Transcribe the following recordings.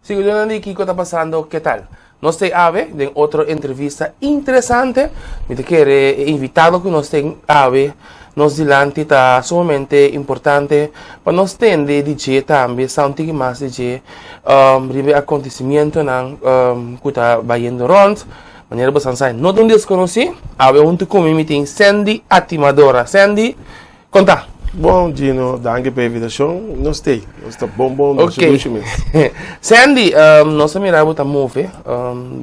Siguidónan di Kiko Ta Pasando, ke tal? Nos ta awe den otro entrevista interesante. Mi ta kere e invitado ku nos ten awe nos dilanti ta sumamente importante pa nos tende di dje tambe, sa un tiki mas di dje riba e akontesimientonan ku ta bayendo rònt. Manera boso sa, no ta un deskonosí. Awe huntu ku mi mi tin Sandy Atimadora. Sandy, Konta. Bon Gino, danki pa e invitashon. Nos t'ei, nos ta bon bon, nos Ok. dushi mes. Sandy, nos a mira bo ta move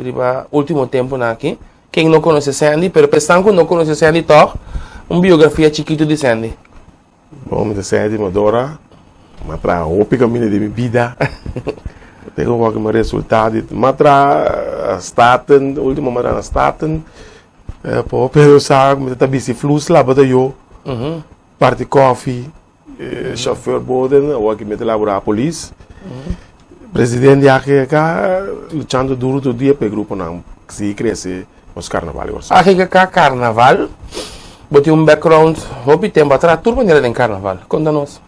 riba ultimo temponan aki. Ken no konosé Sandy, pero pa esnan ku no konosé Sandy tòg, un biografia chikitu di Sandy. Bon, mi ta Sandy Madora. Mi a traha hopi kaminda den mi bida. Te ku wak mi resultado di mi a traha Staten, ultimo mi a traha na Staten. Pa hopi hende sa mi ta bisti flus laba ta yo, parti kofi, chauffeur boden, awor aki mi ta labora polis. President di AGK luchando duro tur dia pa e gruponan sigui krese nos karnaval di Kòrsou. AGK Karnaval, bo tin un background hopi tempu atras tur manera den karnaval. Konta nos.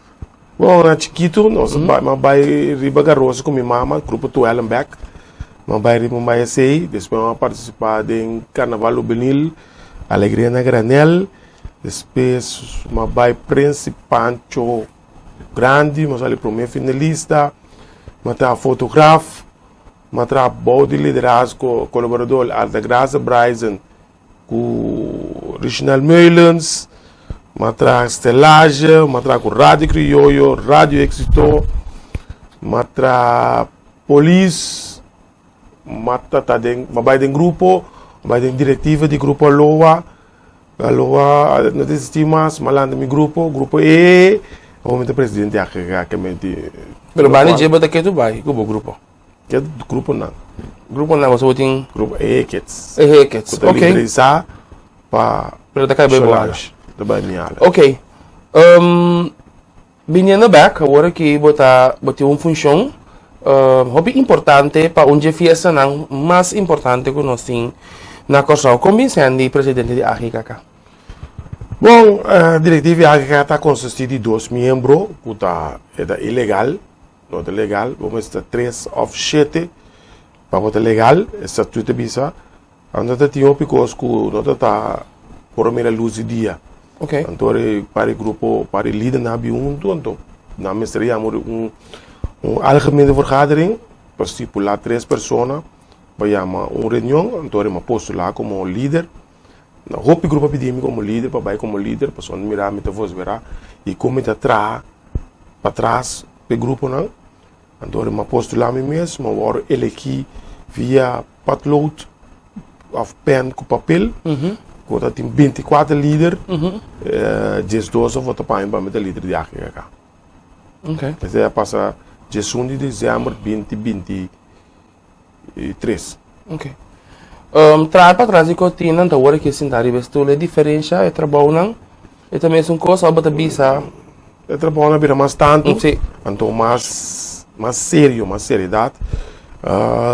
Bon, na chikitu nos a bai, mi a bai riba Garosa ku mi mama, grupo Toelenbek. Mi a bai riba un bai esei, despues mi a partisipá den Karnaval Hubenil, Alegria na Granel. Despues mi a bai Prince Pancho Grandi, mi a sali promé finalista. Mi a traha fotograf, mi a traha bou di liderazgo kolaborador Altagracia Bryson. Ku Richnel Meulens, m'a traha Stellage, m'a traha ku Radio Krioyo, Radio Éxito, m'a traha polis, m'a ta ta den, m'a bai den grupo, m'a bai den direktiva di grupo Aloha, Aloha no ta eksistí mas, m'a lanta mi grupo, grupo E, awor mi ta presidente AGK, Pero banda dje bo ta ke tu bai ku bo grupo? Ke gruponan? Gruponan boso bo tin? Grupo Ehekets. Ehekets, ok. Ku ta liderisá pa Pero ta kai bai bo ala. Ta bai mi ala. Ok. Biniendo bek, awor aki bo ta, bo tin un funshon hopi importante pa un dje fiestanan mas importante ku nos tin na Kòrsou. Kon bin Sandy presidente di AGKK? Bon, direktiva di AGKK ta konsistí di dos miembro ku ta, e ta ilegal. No ta legal, bo mester ta tres of shete pa bo ta legal, e statuut ta bisa. Anto ta tin hopi kos ku no ta ta por a mira lus di dia. Ok. Anto e par e grupo, par e lidernan a bin huntu, anto nan mester yama un un algemene vergadering pa stipulá tres persona pa yama un reunion, anto a postulá komo lider. Hopi grupo a pidi mi komo lider pa bai komo lider pasobra nan mira mi ta vosverá i kon mi ta traha patras pa e gruponan. Anto mi a postulá mi mes, mi a wòrdu elegí via potlood òf pèn ku papel ku ta tin 24 lider, 12 a vota pa mi pa mi ta lider di AGKK. Esei a pasa 11 di desèmber 2020. i tres. Ok. Traha patras di kortina ta wor ke sinta riba e stul. E diferensha e trabounan e ta mesun kos òf bo ta bisa? E trabounan a bira mas tantu. Si. Anto mas mas serio, mas seriedat.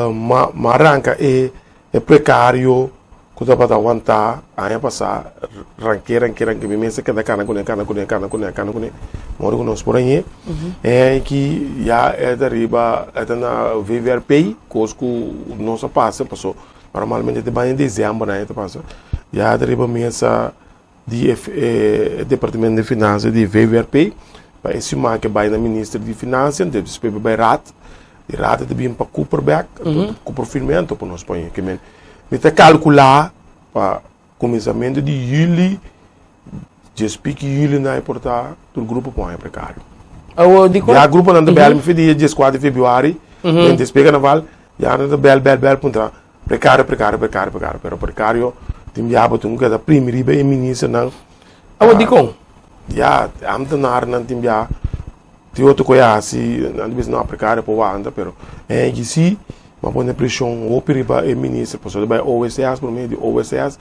Ma ranka e E prekario ku tabata wantá aña pasá, ranké, ranké, ranké, mi mes a keda kana kuné, kana kuné, kana kuné, kana kuné, modo ku nos por hañ'é. E aki ya e ta riba, e ta na VVRP, kos ku nos a pasa, paso normalmente ta bai na desèmber nan e ta pasa, ya e ta riba mesa di e departamento di finansia di VVRP pa e siman ke bai na minister di finansia despues pa bai raad di raad ta bin pa Cooper bek anto Cooper firme anto pa nos pone ke men mi ta kalkula pa kuminsamentu di yuli djes piki yuli nan e por ta tur grupo por haña prekario ya gruponan ta bel mi fe dia 14 di februari despues karnaval ya nan ta bel bel bel puntra Precario, precario, precario, precario, pero precario tin biaha bo tin ku keda primi riba e ministernan. Awor dikon? Ya, ambtenarnan tin biaha tin otro ku e hasi, nan ta bisa no precario por wanta, pero e hende si bo a pone preshon hopi riba e minister, pasobra ta bai OSS por medio di OSS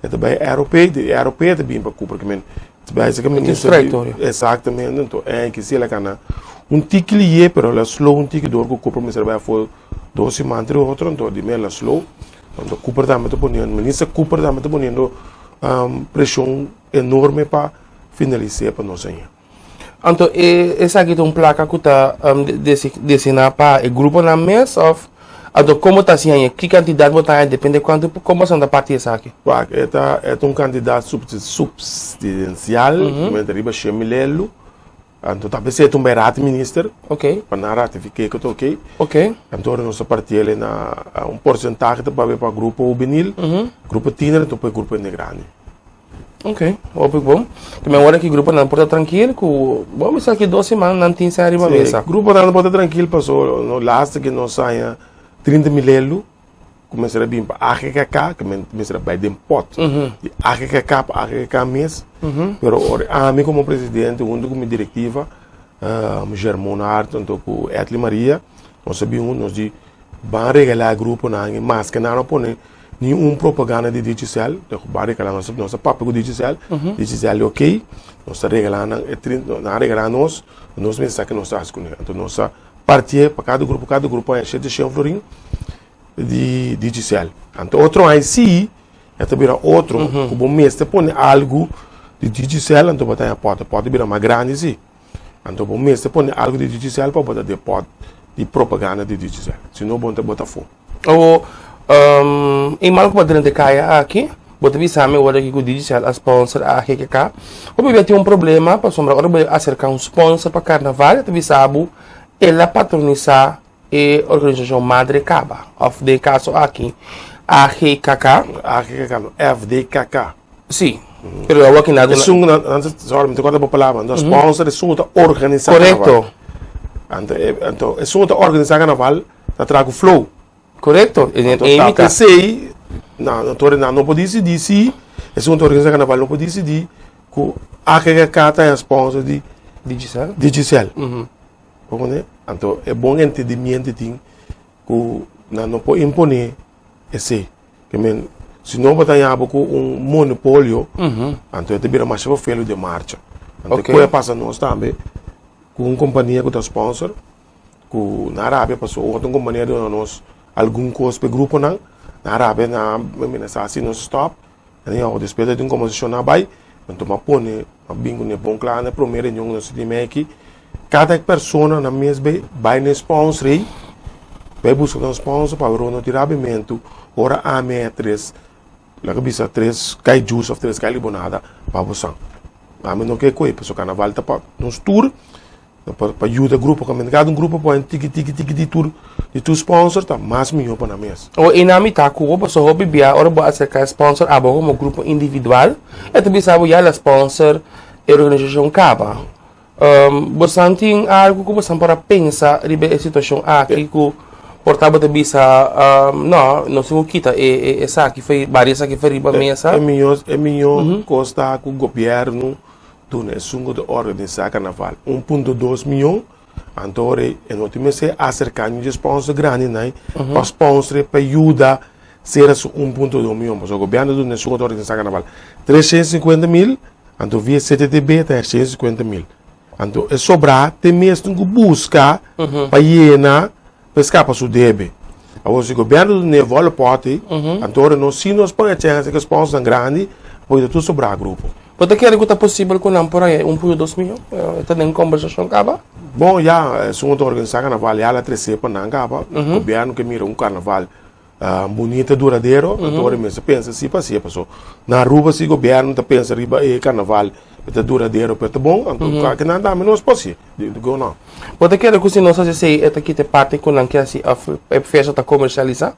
e ta bai ROP, di ROP e ta bin pa Cooper kimen ta bai esaki minister di exactamente, anto e hende si el a kana un tiki liye pero el a slow un tiki dor ku Cooper mester a bai afo. Dos siman entre otro, anto di mela slow. Anto Cooper tambe ta poniendo, minister Cooper tambe ta poniendo preshon enorme pa finalis'é pa nos aña. Anto e esaki ta un plaka ku ta destiná pa e gruponan mes òf anto komo ta hasi haña? Ki kantidat bo ta haña depende kuantu komo boso ta parti esaki? Wak, e ta e ta un kantidat supsidensial, ku ta riba 100.000 elu. Anto ta p'esei ta un beraad minister pa nan ratifiké ku ta oké. Anto ora nos ta partiel na un porsentahe ta papia pa grupo hubenil, grupo tiner anto pa e grupo hende grandi. Ok, hopi bon. Te men ora ki gruponan por ta trankil ku bo mester aki dos siman nan tin sa riba mesa. Sí, gruponan por ta trankil paso no laatste ke nos haña 30.000 elu ku mester a bin pa AGKK, ku mester a bai den pòt di AGKK pa AGKK mes. Pero ora ami komo presidente huntu ku mi direktiva, Germon Hart anto ku Etly Maria, nos a bin huntu nos di ban regalá e gruponan i maske nan a pone Ni un propaganda di Digicel, ta ku bari kala nos nos a papia ku Digicel, Digicel di ok, nos ta regala nan e 30, nan a regala nos, nos mester sa ke nos ta hasi kuné. Anto nos a partié pa kada grupo, kada grupo haña shete shen florin di Digicel. Anto otro aña si e ta bira otro, ku bo mester pone algu di Digicel anto bo ta haña pòt, e pòt ta bira mas grandi si. Anto bo mester pone algu di Digicel pa bo ta den pòt di propaganda di Digicel, si no bo ta bota afó. Awo, e mal ku bo a drenta e kaya aki, bo ta bisa mi ora ku Digicel a sponsor AGKK. Hopi bia tin un problema pasobra ora bo aserka un sponsor pa karnaval e ta bisa bo el a patronisá e organisashon madre kaba òf den e kaso aki AGKK. AGKK no, FDKK. Sí, pero awo aki nan. Esun ku nan, sorry mi ta kòrta bo palabra, nan sponsor esun ku ta organisá karnaval. Korekto. Anto, anto esun ku ta organisá karnaval ta traha ku flow. Korekto. E Anto ta p'esei nan anto nan no por disidí si esun ta organisa karnaval no por disidí ku AGKK ta e sponsor di Digicel. Digicel. Bo komprende? Anto e bon entendimiento tin ku nan no por imponé esei. Ke men si no bo ta haña bo ku un monopolio anto e ta bira masha fofelo den marcha. Anto ku a pasa nos tambe ku un kompania ku ta sponsor. Ku nan rabia paso ora un kompania duna nos algun kos pa e gruponan, nan rabia nan a menasá si nos stòp, nan di oh despues di un kombersashon nan a bai, anto mi a pone, mi a bin kuné bon kla na e promé reunion ku nos a tin mei aki, kada persona nan mes bai bai na e sponsor ei, bai buska nan sponsor pa ora no tin rabiamentu, ora ami a tres, laga bisa tres kai jus òf tres kai libonada pa bo san. Ami no ke koe pasobra karnaval ta pa nos tur. Pa yuda grupo kaminda kada un grupo pone tiki tiki tiki di tur di tur sponsor ta mas mihó pa nan mes. O e na mitá ku bo pasobra hopi bia ora bo aserká e sponsor abo komo grupo individual e ta bisa bo ya la sponsor e organisashon kaba. Bosan tin algu ku bosan por a pensa riba e situashon aki ku por ta bo ta bisa no nos tin ku kita e esaki for bari esaki for riba mesa. E mihó e mihó kos ta ku gobièrnu Duna esun ku ta organisá karnaval 1.2 mion, anto ora e no tin mester aserká niun di e sponsor grandinan pa sponsor pa yuda sera su 1.2 mion, pasobra gobièrnu ta duna esun ku ta organisá karnaval 350 mil, anto via CTTB ta 150 mil, anto e sobrá te mes tin ku buska pa yena pa e skapa su debe. Awor si gobièrnu duna e vòlò pòti, anto ora nos si nos pone chèns ku e sponsornan grandi, por yuda tur sobrá grupo. Bo ta kere ku ta posibel ku nan por haña 1.2 mion? E ta den kombersashon kaba? Bon, ya, esun ku ta organisá karnaval ya la tresé pa nan kaba. Gobièrnu ke mira un karnaval bunita, duradero, anto ora e mester pensa si pa si. Paso na Aruba si gobièrnu ta pensa riba e karnaval e ta duradero pero ta bon, anto ke nan tambe nos por hasi. Dikon no? Bo ta kere ku si nos hasi esei e ta kita e parti ku nan ke hasi òf e fiesta ta komersialisá?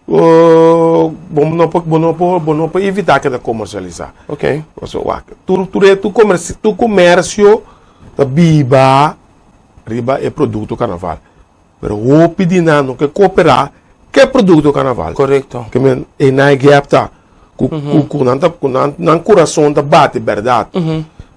Bo no por, bo no por, bo no por evitá keda komersialisá. Ok. Pasobra wak, tur, tur e, tur komersi, tur komersio ta biba riba e produkto karnaval. Pero hopi di nan no ke kooperá ku e produkto karnaval. Korekto. Ke men, e nan e gèp ta ku, ku, ku nan ta, ku nan, nan kurason ta bati bèrdat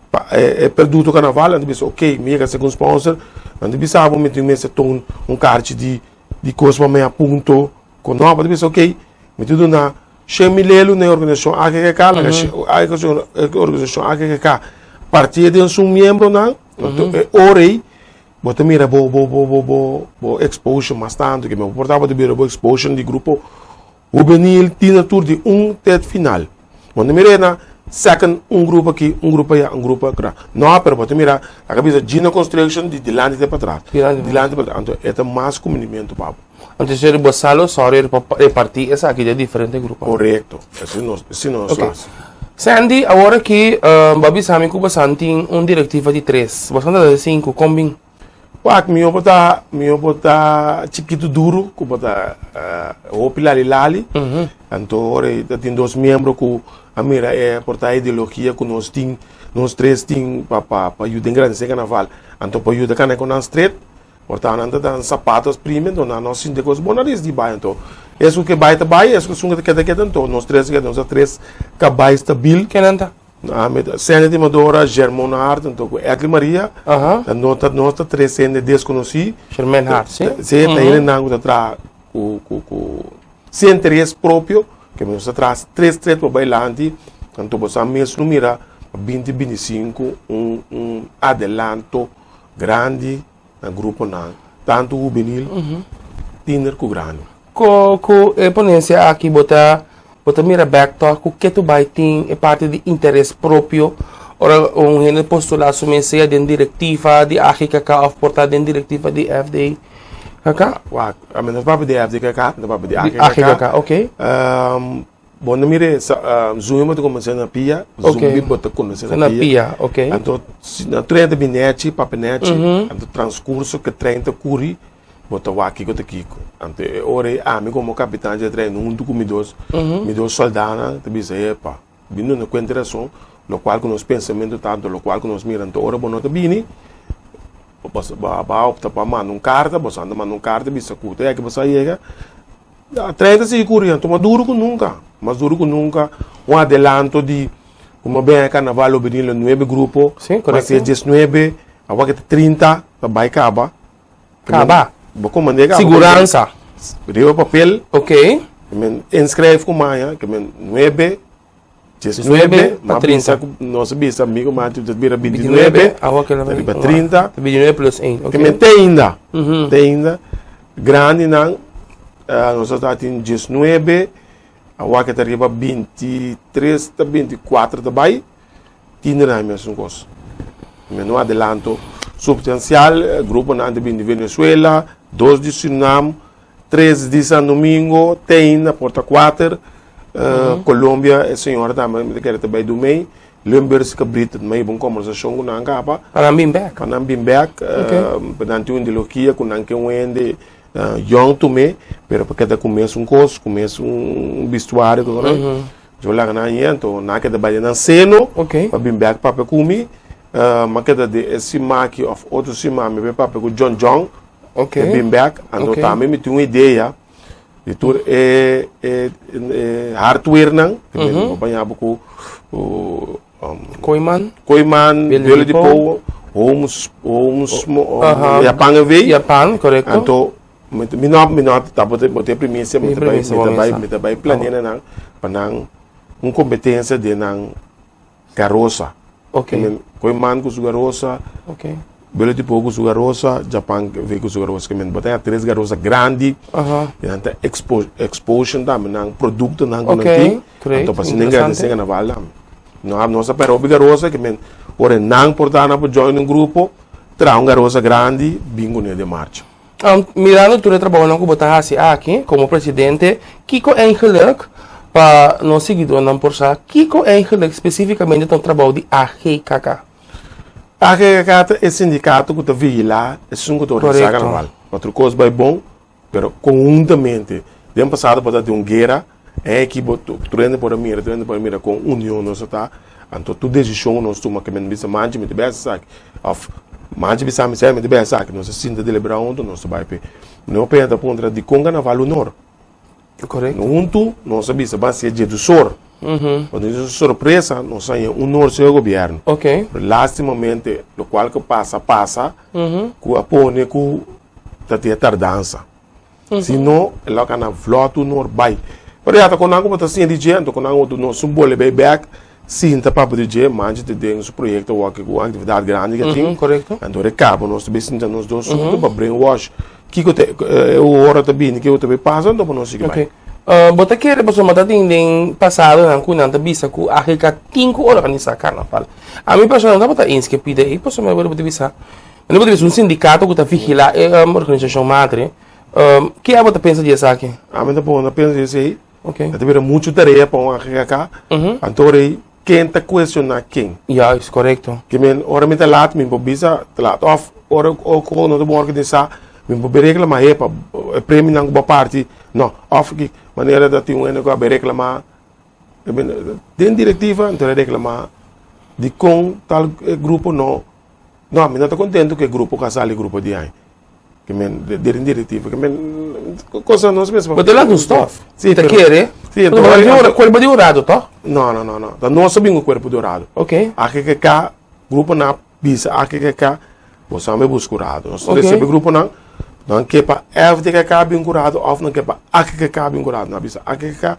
pa e, e produkto karnaval, nan ta bisa ok, mi yega serka un sponsor, nan ta bisa bo mi tin mester ton un karchi di Di kos pa mea punto ku no, bo ta bisa ok, mi ta duna 100.000 elu na e organisashon AGKK, laga e organisashon AGKK partié den su miembronan, anto e ora ei bo ta mira bo bo bo bo bo bo exposure mas tantu, ke bo por tabata bira bo exposure di grupo hubenil, tiener tur di un te final. Bo no mira na. Second, un grupo aki, un grupo allá, un grupo akra. No, pero bo ta mira, laga bisa Gino Construction di dilanti te patras. Dilanti. Dilanti patras. Anto e ta mas kuminimentu pa bo. Anto si bo sa lo sòru pa repartí esaki den diferente grupo. Korekto. Así nos, así nos Ok. hasi. Sandy, awor aki bo a bisa mi ku bosan tin un direktiva di tres. Bosan ta di sinku, kon bin? Wak, mihó bo ta, mihó bo ta chikitu duru ku bo ta hopi lali lali. Anto ora ei ta tin dos miembro ku a mira e por ta ideologia ku nos tin, nos tres tin pa pa pa yuda engrandesé karnaval. Anto pa yuda kana ku nan stret, por ta nan ta dan sapatos primi, anto nan no sinti kos bon nan risdi bai. Anto esun ke bai ta bai, esun ku ta keda keda, anto nos tres a keda, nos a tres kabai stabil. Kenan ta? Ami ta Sandy di Madora, Germon Hart, anto ku Edley Maria. Aha. Ta no ta nos ta tres hende deskonosí. Germain Hart, si? Si, ta hendenan ku ta traha ku ku ku sin interes propio, ke nos ta traha tres tres pa bai lanti, anto bo sa mes lo mira pa binti 25 un un adelanto grandi na gruponan, tantu hubenil, tiner ku grandi. Ku ku e ponensia aki bo ta bo ta mira bek tòg ku ke tu bai tin e parti di interes propio ora un hende postulá su mes sea den direktiva di AGKK òf por ta den direktiva di FDKK? Wak, ami no ta papia di FDKK, mi ta papia di Di AGKK. AGKK, ok. Bo no mira e sa, zumbi bo ta kuminsá na pia, zumbi bo ta kuminsá na pia. Ok. Anto si na tren ta bin nechi, papia nechi, anto transkurso ku e tren ta kuri, bo ta wak kiko ta kiko. Anto e ora ei ami komo kapitan dje tren huntu ku mi dos, mi dos sòldánan ta bisa, Epa, bin duna kuenta rason, lokual ku nos pensamentu ta, anto lokual ku nos mira. Anto ora bo no ta bini, bo a opta pa manda un karta, bo sa anda manda un karta bisa ku te aki bo sa yega. Tren ta sigui kuri, anto mas duru ku nunka, mas duru ku nunka, un adelanto di kuma ben e karnaval lo bini lo nuebe grupo, Sí, mas korekto. e diesnuebe, awor ke ta 30, ta bai kaba. Kaba. Bo komand'é kaba. Siguransa. Riba papel. Ok. Men inskrijf ku maña, ke men nuebe, 19 pa Ma 30. bisa ku nos a bisa amigo ma ta bira 29, 29, awor ke ta riba 30. Ta 29 plus 1, ok. Ke men te ainda, te ainda. Grandinan, nos a ta tin 19, awor ke ta riba 23 ta 24 ta bai, tindernan e mesun kos. Men un adelanto substansial, gruponan ta bini di Venezuela, dos di Surinam, Tres di San Domingo, te ainda por ta kuater. Colombia, e señora tambe mi ta kere ta bai Dumey. Limburgs Cabrita, mi a hiba un kombersashon ku nan kaba. Pa nan bin bek? Pa nan bin bek. Pa nan tin un ideologia ku nan ke un hende yòn tum'é, pero pa keda ku mes un kos, ku mes un bistuario ku nan. Yo laga nan añe, anto nan a keda bai den nan seno pa bin bek papia ku mi. Mi a keda den e siman aki òf otro siman mi bai papia ku John John. Ok. E bin bek, anto Ok. tambe mi tin un idea di tur e e e hardwarenan, mm -hmm. bo baña bo ku ku um, Kooiman. Kooiman, Billy Billy di di Pou. Pou, Homes, Homes, um, Aha. Japan en Wee. Japan, korekto. Anto mi mi no mi no ta bo te bo te primisia, mi Tin ta bai primisia, mi bo ta bai mesa. mi ta bai planea nan pa nan un kompetensia den nan Garosa. Ok. Men, Kooiman ku su garosa. Ok. Belo di Pou ku su garosa, Japan ve ku su garosa. Ke men bo ta tres garosa grandi. Aha. I nan ta expo, exposure tambe, nan produktonan ku nan Ok, tin. great, Anto pa asina interesante. engrandesé karnaval tambe. No, nos a pera hopi garosa ke men ora nan por ta nan por join un grupo, traha un garosa grandi, bin kuné den marcha. Mirando tur e trabounan ku bo ta hasi aki komo presidente, kiko eigenlik, pa nos siguidónan por sa, kiko eigenlik spesífikamente ta un trabou di AGKK? AGKK ta e sindikato ku ta vigilá esun ku ta organisá karnaval. Pa tur kos bai bon, pero konhuntamente. Den pasado por ta tin un guera, e ekipo tur hende por a mira, tur hende por a mira kon union nos a ta. Anto tur desishon ku nos tuma ke men bisa manchi mi ta bai hasi esaki òf manchi bisa mi sey mi ta bai hasi esaki nos a sinta deliberá huntu nos ta bai p'e. No p'e ta puntra dikon karnaval honor. Korekto. Huntu nos a bisa ban hasié djedusor. Pasobra nos a sorpresa nos a haña un honor serka gobièrnu. Oke. Pero lastimamente lokual ku pasa pasa ku a pone ku ta tin e tardansa. Si no, e lo kana vlot un or bai. Pero ya ta kon nan ku bo ta siña di dje, anto kon nan otro no su bole bai bek, sinta papia di dje, manchi te den su proyekto awor ku un aktividat grandi ke tin. Korekto. Anto ora e kaba nos ta bai sinta nos dos huntu pa brainwash kiko ta e ora ta bini, kiko ta bai pasa, anto pa nos sigui bai. Ok. Bo ta kere pasobra ta tin den pasadonan ku nan ta bisa ku AGK tin ku organisá karnaval. Ami personal no tabata eens ku e pida ei pasobra bo ta bisa bo ta bisa un sindikato ku ta vigilá e organisashon madre. Ke abo ta pensa di esaki? Ami tampoco no ta pensa di esei. E ta bira muchu tarea pa un AGK. Anto ora ei ken ta kuestioná ken? Juist, korekto. Ke men ora mi ta lat mi por bisa ta lat òf ora ku no ta bon organisá mi por bin reklamá he pa e premionan ku bo a parti no òf ki manera ta tin un hende ku a bin reklamá den direktiva anto el a reklamá dikon tal e grupo no no mi no ta kontento ku e grupo ku a sali grupo di aña. Ke men den direktiva ke men cosa nos mes. Bo ta laga un stof. Si ta kere. Si enton ora cuerpo di hurado toch? No no no no ta nos a bin ku cuerpo di hurado. Ok. AKKK gruponan a bisa AKKK bo sa mi busca hurado. Nos recibi gruponan nan ke pa FDKK bin ku hurado of nan ke pa AKKK bin ku hurado. Nan a bisa AKKK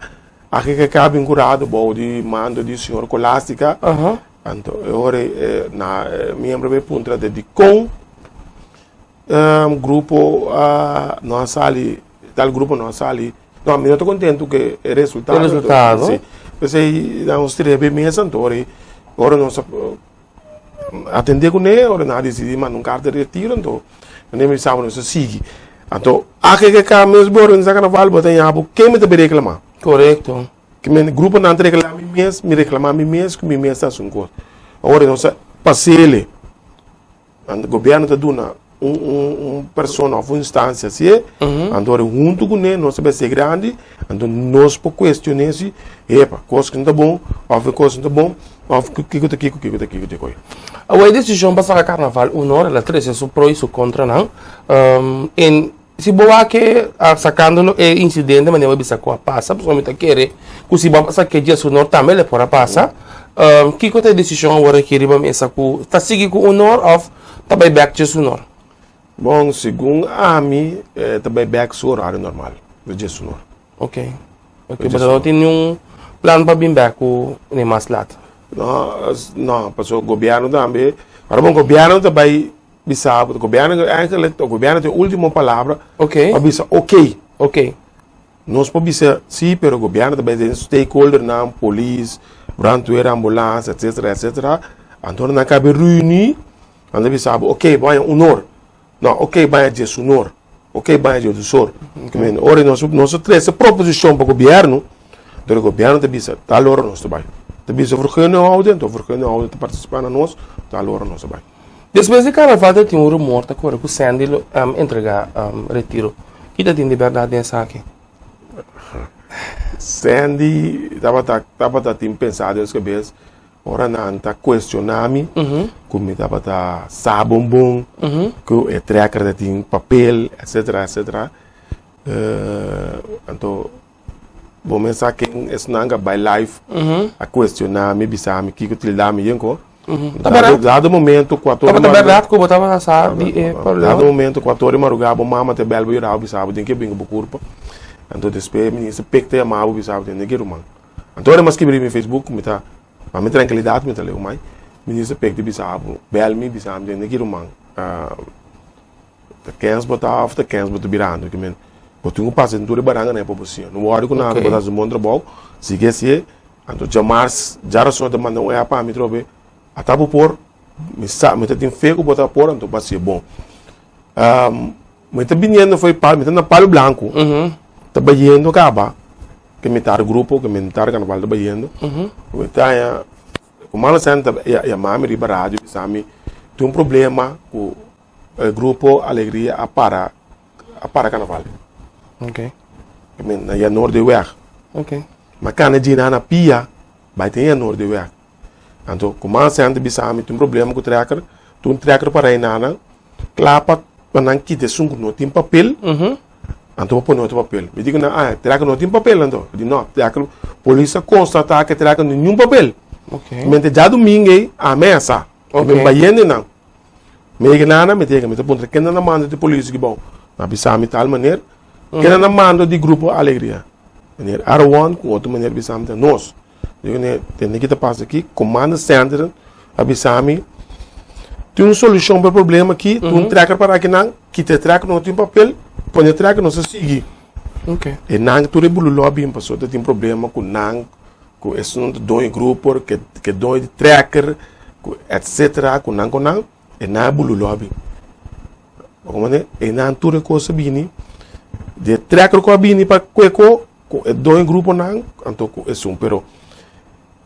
AKKK bin ku hurado bou di mando di señor Colastica. Anto e ora na miembro a puntra de dikon Grupo no a sali, tal grupo no a sali. No, mi no ta contento cu e resultado. E resultado. Si. P'esei nos trebe e mesa anto ora ora nos a atende cune, ora nan a dicidi manda un carta di retiro anto mi bisa bo nos a sigui. Anto AKKK mes bo organisa carnaval bo ta ña bo ken mi ta bay reclama. Corecto. Ke men gruponan ta reclama mi mes, mi reclama mi mes cu mi mes ta haci un cos. Ora nos a pasele. Anto gobierno ta duna un un un persona of un instancia si e, anto ora hunto kuné nos ta bese grandi, anto nos por cuestion'é si, epa, kos ki no ta bon, of e kos no ta bon, of kiko ta kiko, kiko ta kiko ta koi. Awor e desishon pa saka karnaval un ora el a trese su pro i su kontranan. En Si bo wak e sacando e incidente manera bo a bisa cu a pasa, pasobra mi ta kere cu si bo a pasa ke dje-sunor tambe lo por a pasa. Kico ta e decision awor aki riba mesa cu ta sigui cu unor of ta bay bek dje-sunor? Bon, segun ami ta bay bek su horario normal, di dje-sunor. Ok, ok, bo no tin niun plan pa bin bek cu ne mas lat? No, no, pasobra gobierno tambe, ora bon gobierno ta bay Bisa bo, gobierno eigenlijk, gobierno tin ultimo palabra. Ok. Pa bisa ok. Ok. Nos por bisa si, pero gobierno ta bay den stakeholdernan, polis, brandweer, ambulance, etcetera, etcetera. Anto nan kabe reuni, nan ta bisa bo, ok, bo haña un or. No, ok, bo haña diesun or. Ok, bo haña diesdos or. Ora nos, nos a trese proposicion pa gobierno, anto gobierno ta bisa, tal ora nos ta bay. Ta bisa vergunninghouder, anto vergunninghouder ta participa na nos, tal ora nos ta bay. Despues di karnaval ta tin un rumor ta kore ku Sandy lo entrega retiro. Ki ta tin di bèrdat den esaki? Sandy tabata tabata tin pensa den su kabes ora nan ta kuestioná mi ku mi tabata sa bon bon ku e trekker ta tin papel etsetera etsetera. Anto Bo mes sa ken esnan ka bai live a cuestiona mi, bisa mi kiko tilda mi yen ko. Ta berdad? Dado momento cuatro ora Tabata berdad ku bo tabata sa di e problema? Dado momento cuatro ora di maruga bo mama ta bel bo yora bo bisa bo den ke bin ku bo kurpa. Anto despues minister Pik ta yama bo bisa bo den ke ruman. Anto ora mi a skibi riba mi Facebook mi ta pa mi trankilidat mi ta leu mai minister Pik ta bisa bo bel mi bisa mi den ke ruman. Ta kens bo ta òf ta kens bo ta birando. Ke men, bo tin ku pasa den tur e baranganan pa bo siña. No wòri ku nada, bo ta hasi un bon trabou, sigui hasié. Anto djamars, djarason ta manda un app pa mi trobe, ata bo por, mi sa, mi ta tin fe ku bo ta por, anto bo hasié bon. Mi ta biniendo for di Palo, mi ta na Palo Blanku, ta bayendo kaba, ke mitar grupo, ke mitar karnaval ta bayendo, mi ta haña, ku mano sèn ta yama mi riba radio bisa mi tin un problema ku E grupo Alegria a para a para carnaval. Ok. I mean, na Janoordeweg. Ok. Ma cana djina na pia, bai ten Janoordeweg. Anto, kuma ansian ta bisa mi tin problema ku trekker, tin un trekker pa reina nan, kla pa pa nan kita esun ku no tin papel, anto pa pone otro papel. Mi di ku nan, ah, trekker no tin papel anto? Mi di no, trekker, polis a konstatá ku e trekker no tin niun papel. Ok. Mente djadumingu ei, ami a sa. Ok. Mi bayende nan. Mi yega nana, mi ta yega, mi ta puntra kende na mando di polis aki bou. Nan a bisa mi tal maner, kende na mando di grupo Alegria. Meneer Arwan ku otro meneer bisa mi ta nos. Mi di kuné, tende ki ta pasa aki, Commander Center a bisa mi tin un solushon pa e problema aki, tin un trekker para akinan, kita e trekker no tin papel, pone e trekker nos a sigui. Okay. E nan tur e bululó a bin pasobra ta tin problema ku nan ku esun ta doño grupo ke ke doño di trekker ku etcetera ku nan ku nan e nan e bululó a bin. Bo komprende? E nan tur e kos a bini di e trekker ku a bini pa kue ko ku e doño gruponan anto ku esun pero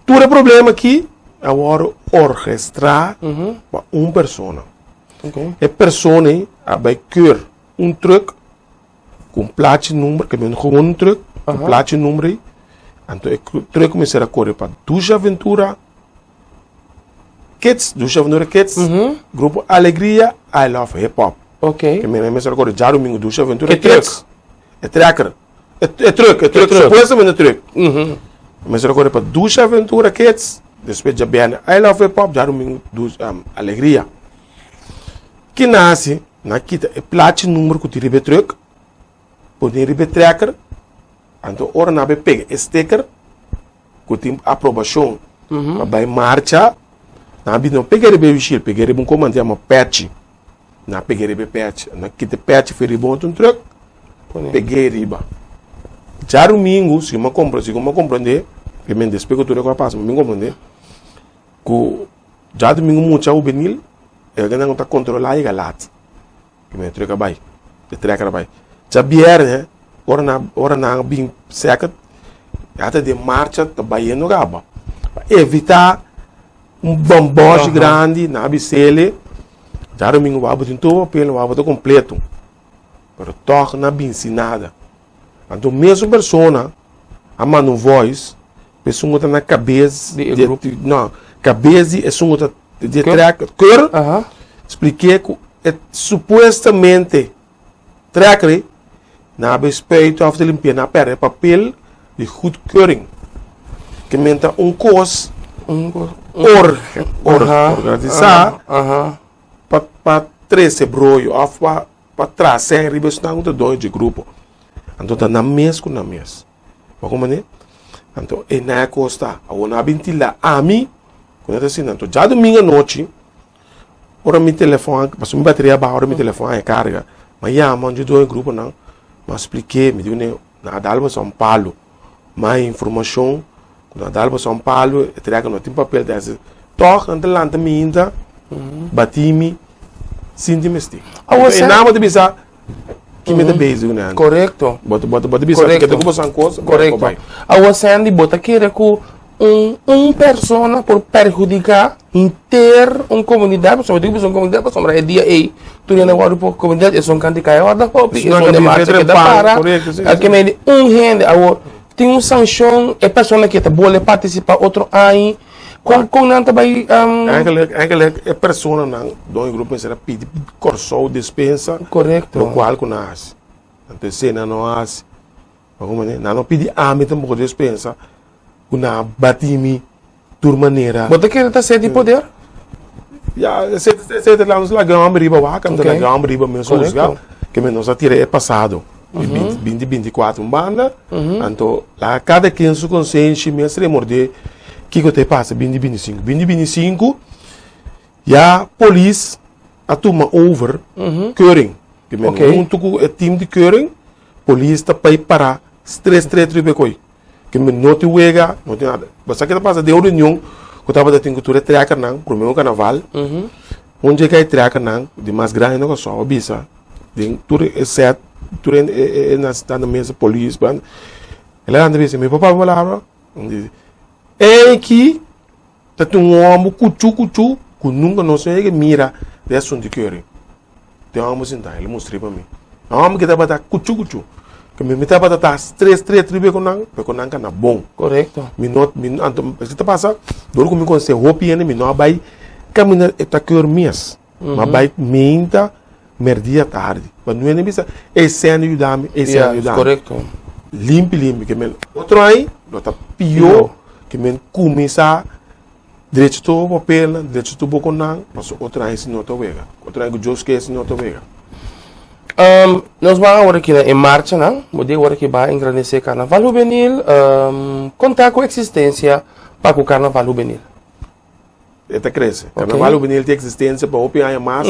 tur e problema aki a wòrdu orkestrá pa un persona. E persona ei a bai keur un trùk ku un plachi number, ke men gewoon un trùk ku un plachi number ei, anto e trùk mester a kore pa Dushi Aventura Kids, Dushi Aventura Kids, Grupo Alegria, I Love Hip Hop. Ke men mester a kore djadumingu Dushi Aventura Kids. E trekker. E truck, e truck, supuestamente e truck. Mester a kore pa Dushi Aventura Kids, despues djabièrnè I Love Hip Hop, djadumingu Dushi Alegria. Ki nan hasi? Nan kita e plachi number ku tin riba e truck, pone riba e trekker, anto ora nan a bai pega e sticker ku tin aprobashon pa bai marcha, nan a bini no pega riba e wishil, pega riba un koman yama pechi. Nan a pega riba e pechi, nan a kita e pechi for riba un otro truck, peg'é riba. Djarumingu, si mi a kompra, si mi a komprendé, despues ku tur e kos a pasa mi a bin komprendé ku djadumingu mucha hubenil e nan ta kontrolá yega lat. Ku e trek a bai, e trekker a bai. Djabièrnè ora nan ora nan a bin sèkert ya ta den marcha ta bayendo kaba. Pa evitá un bòmbòshi grandi nan a bis'el djadumingu wou bo tin tur papel wou bo ta kompleto. Pero tòg nan a bin sin nada. Anto mesun persona a manda un voice pa esun ku ta na kabes Di e grupo. No, kabes di esun ku ta di e tracker, keur, splik'é ku e supuestamente tracker ei nan a bai spuit òf ta limpi'é, nan a pèrdè e papel di goedkeuring. Ke men ta un kos or, organisá pa pa trese broyo òf pa pa tras'é riba esnan ku ta doño dje grupo. Anto ta nan mes ku nan mes. Bo komprende? Anto e nan a kosta. Awor nan a bin tila ami ku nan ta asina. Anto djadumingu anochi ora mi telefòn, pasobra mi bateria a baha ora mi telefòn a karga, mi a yama un dje doño gruponan, mi a splik'é, mi di kuné nan a dal boso un palu. Mas informashon ku nan a dal boso un palu, e trèk no tin papel ta hasi. Tòg nan ta lanta mi hinta, bati mi sinti mester. Awor E nan bo ta bisa. Ki mi ta bezig ku nan? Korekto. Bo ta bo ta bo ta bisa Korekto. keda ku boso kos, bo Korekto. bai. Awor Sandy, bo ta kere ku un un persona por perhudiká henter un komunidat? Pasobra bo tin ku bisa un komunidat pasobra e dia ei tur hende a wòrdu pa komunidat, esun kanti kai a wòrdu hopi, Esun esun a de bin marcha fetra keda pan, para. korekto, si, si, A si. ke mende un hende. Awor tin un sanshon, e persona ke ta bole partisipá otro aña, Kon kon nan ta bai um... Eigenlijk, eigenlijk e personanan don e grupo mester a pidi Kòrsou despensa. Korekto. Lokual ku nan hasi. Anto esei nan no hasi. Bo komprende? Nan no pidi ami tampoko despensa ku nan a bati mi tur manera. Bo ta kere ta sed di poder? Ya, esei esei ta nos laga homber riba wak, nos ta laga homber riba mes husga. Ke men nos a tira e pasado di binti binti binti kuater un banda, anto laga kada ken su konsenshi mes remordé kiko ta e pasa binti binti sinku. Binti binti sinku ya polis a tuma over keuring. Ke men huntu ku e tim di keuring polis ta bai para stret stret riba e koi. Ke mi no tin wega, no tin nada. Bo sa ke ta pasa den un reunion ku tabata tin ku tur e trekernan promé ku karnaval, un dje ku e trekernan di mas grandi na Kòrsou a bisa den tur e sèt, tur e e e nan sintá na mesa, polis, el a lanta bisa, mi por papia un palabra? E aki Ta tin un hòmber kuchu kuchu ku nunka nos no yega mira den asuntu di keuring. Tin un hòmber sintá, el a mustra pa mi. E hòmber ki tabata kuchu kuchu. Ke mi tabata ta stres stres riba ku nan, pero ku nan ka na bon. Korekto. Mi no, mi anto esei ta pasa, dor ku mi konosé hopi hende mi no a bai kaminda e ta keur mes. Mi a bai meinta, merdia, tardi. Pa no hende bisa, e sèn a yuda mi, e sèn a yuda mi. Korekto. Limpi limpi ke men otro aña lo ta pió ke men kuminsá drecha tur bo papelnan, drecha tur bo konan, pasobra otro aña si no ta wega. Otro aña ku Dios ke si no ta wega. Nos ban awor aki na e marchanan, bo di awor aki ban engrandesé Karnaval Hubenil. Konta ku eksistensia pa ku Karnaval Hubenil? E ta krese. Karnaval hubenil tin eksistensia pa hopi aña mas,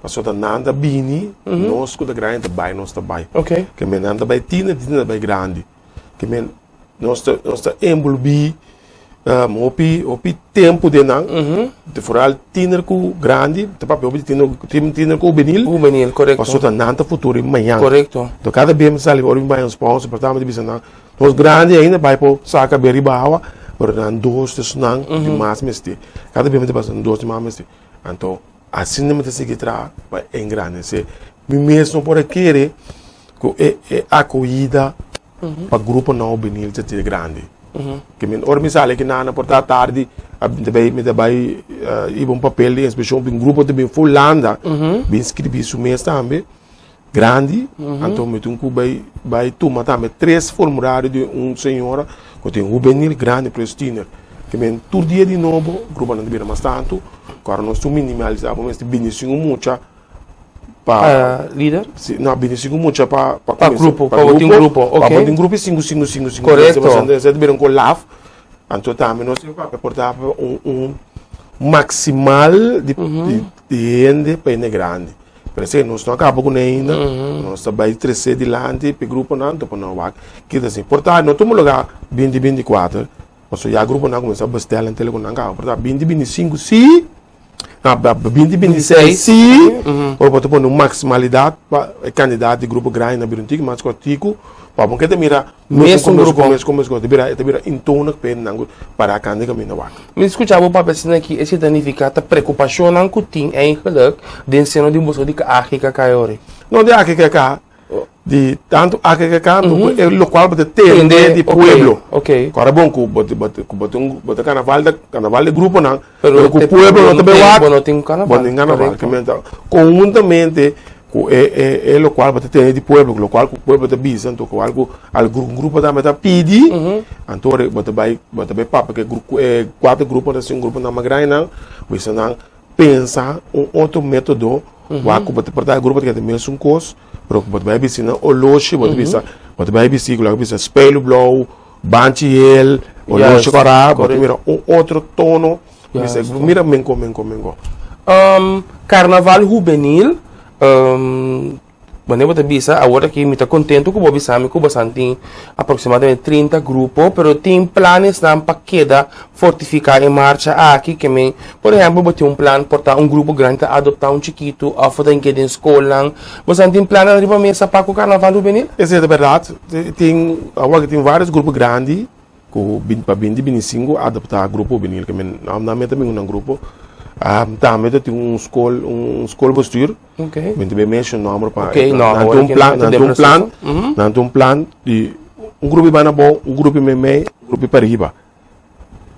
pasobra ta nan ta bini, nos ku ta grandi ta bai, nos ta bai. Ke men nan ta bai tiner, tiner ta bai grandi. Ke men nos ta nos ta enbolbí hopi hopi tempu den nan, di foral tiner ku grandi, ta papia hopi di tiner tiner ku hubenil, Hubenil, korekto. pasobra ta nan ta futuro di mañan. Korekto. Enton kada bes mi sali ora mi bai un sponsor, por ta mi ta bisa nan, Nos grandi ainda bai por saca be riba awa, pero nan dos ta esnan di mas mester. Cada bia mi ta pasa nan dos di mas mester. Anto asina mi ta sigui traha pa engrandece. Mi mes no por a kere cu e e acohida pa gruponan hubenil ta te grandi. Ke mi ora mi sali aki nan por ta tardi mi ta bai mi ta bai hiba un papel di inspeccion pa un grupo ta bin Hulanda bin scribi su mes tambe. Grandi, anto mi tin ku bai bai tuma tambe tres formulario di un señora ku tin hubenil, grandi plus tiner. Ke men tur dia di nobo gruponan ta bira mas tantu, ku ora nos tin minimalisá bo mester bini sin un mucha pa Lider? Si, no, bini sin un mucha pa pa Pa grupo, pa bo tin grupo, Pa ok. bo tin grupo i sinku sinku sinku sinku. Korekto. Esei ta bira un kolaf, anto tambe nos tin papia por ta un un maksimal di di hende pa hende grandi. Pero esei nos no a kaba kuné ainda, nos ta bai tresé dilanti p'e gruponan ta pone wak kita asin. Por ta no tuma lugá binti 24, pasobra ya gruponan a kuminsá bestèl nan tele ku nan kaba. Por ta binti 25 sí, no, binti 26 sí, ora bo ta pone un maksimalidat pa e kandidat di grupo grandi nan bira un tiki mas kòrtiku, pa bo ke ta mira. Mesun grupo. Mes kon, mes kon. E ta bira intonig pa hendenan ku para kanta e kaminda wak. Mi skucha bo papia asina aki, esei ta nifiká ta preokupashonnan ku tin eigenlik den seno di boso di AGKK e ora. No di AGKK, di tantu AGKK ku e lokual bo ta tende di pueblo. Ok. Kòrda bon ku bo ku bo tin bo ta karnaval ta karnaval di gruponan, pero ku pueblo no ta bai wak. Bo no tin karnaval. Bo no tin karnaval. Konhuntamente Ku e e e lokual bo ta tene di pueblo, lokual ku pueblo ta bisa, anto kual ku algun grupo tambe ta pidi, anto ora bo ta bai bo ta bai papia ku e grupo e kuater grupo ta sinku gruponan mas grandinan, bisa nan pensa un otro metodo wak ku bo ta por ta e grupo ta keda mesun kos, pero ku bo ta bai bisti nan oloshi, bo ta bisa bo ta bai bisti ku loke bisa spelu blou, banchi hel, oloshi kòrá, bo ta mira un otro tono. Bisa, mira menko, menko, menko. Um, carnaval juvenil, um, wanneer bo ta bisa, awor aki mi ta contento cu bo bisa mi cu bosan tin aproximadamente 30 grupo, pero tin planesnan pa keda fortifica e marcha aki, ke men, por ehempel, bo tin un plan por ta un grupo grandi ta adopta un chikitu, of bo ta inke den scolnan. Bosan tin plannan riba mesa pa cu carnaval juvenil? Esei ta berdad. Tin, awor aki tin varios grupo grandi. Ku bin pa binti bini sinku adoptá grupo hubenil ke men nan meta bin ku nan grupo tambe ta tin un skol un skolbestuur mi ta bin menshon nòmber pa nan tin un plan nan tin un plan nan tin un plan di un grupo bai na abou un grupo meimei un grupo pariba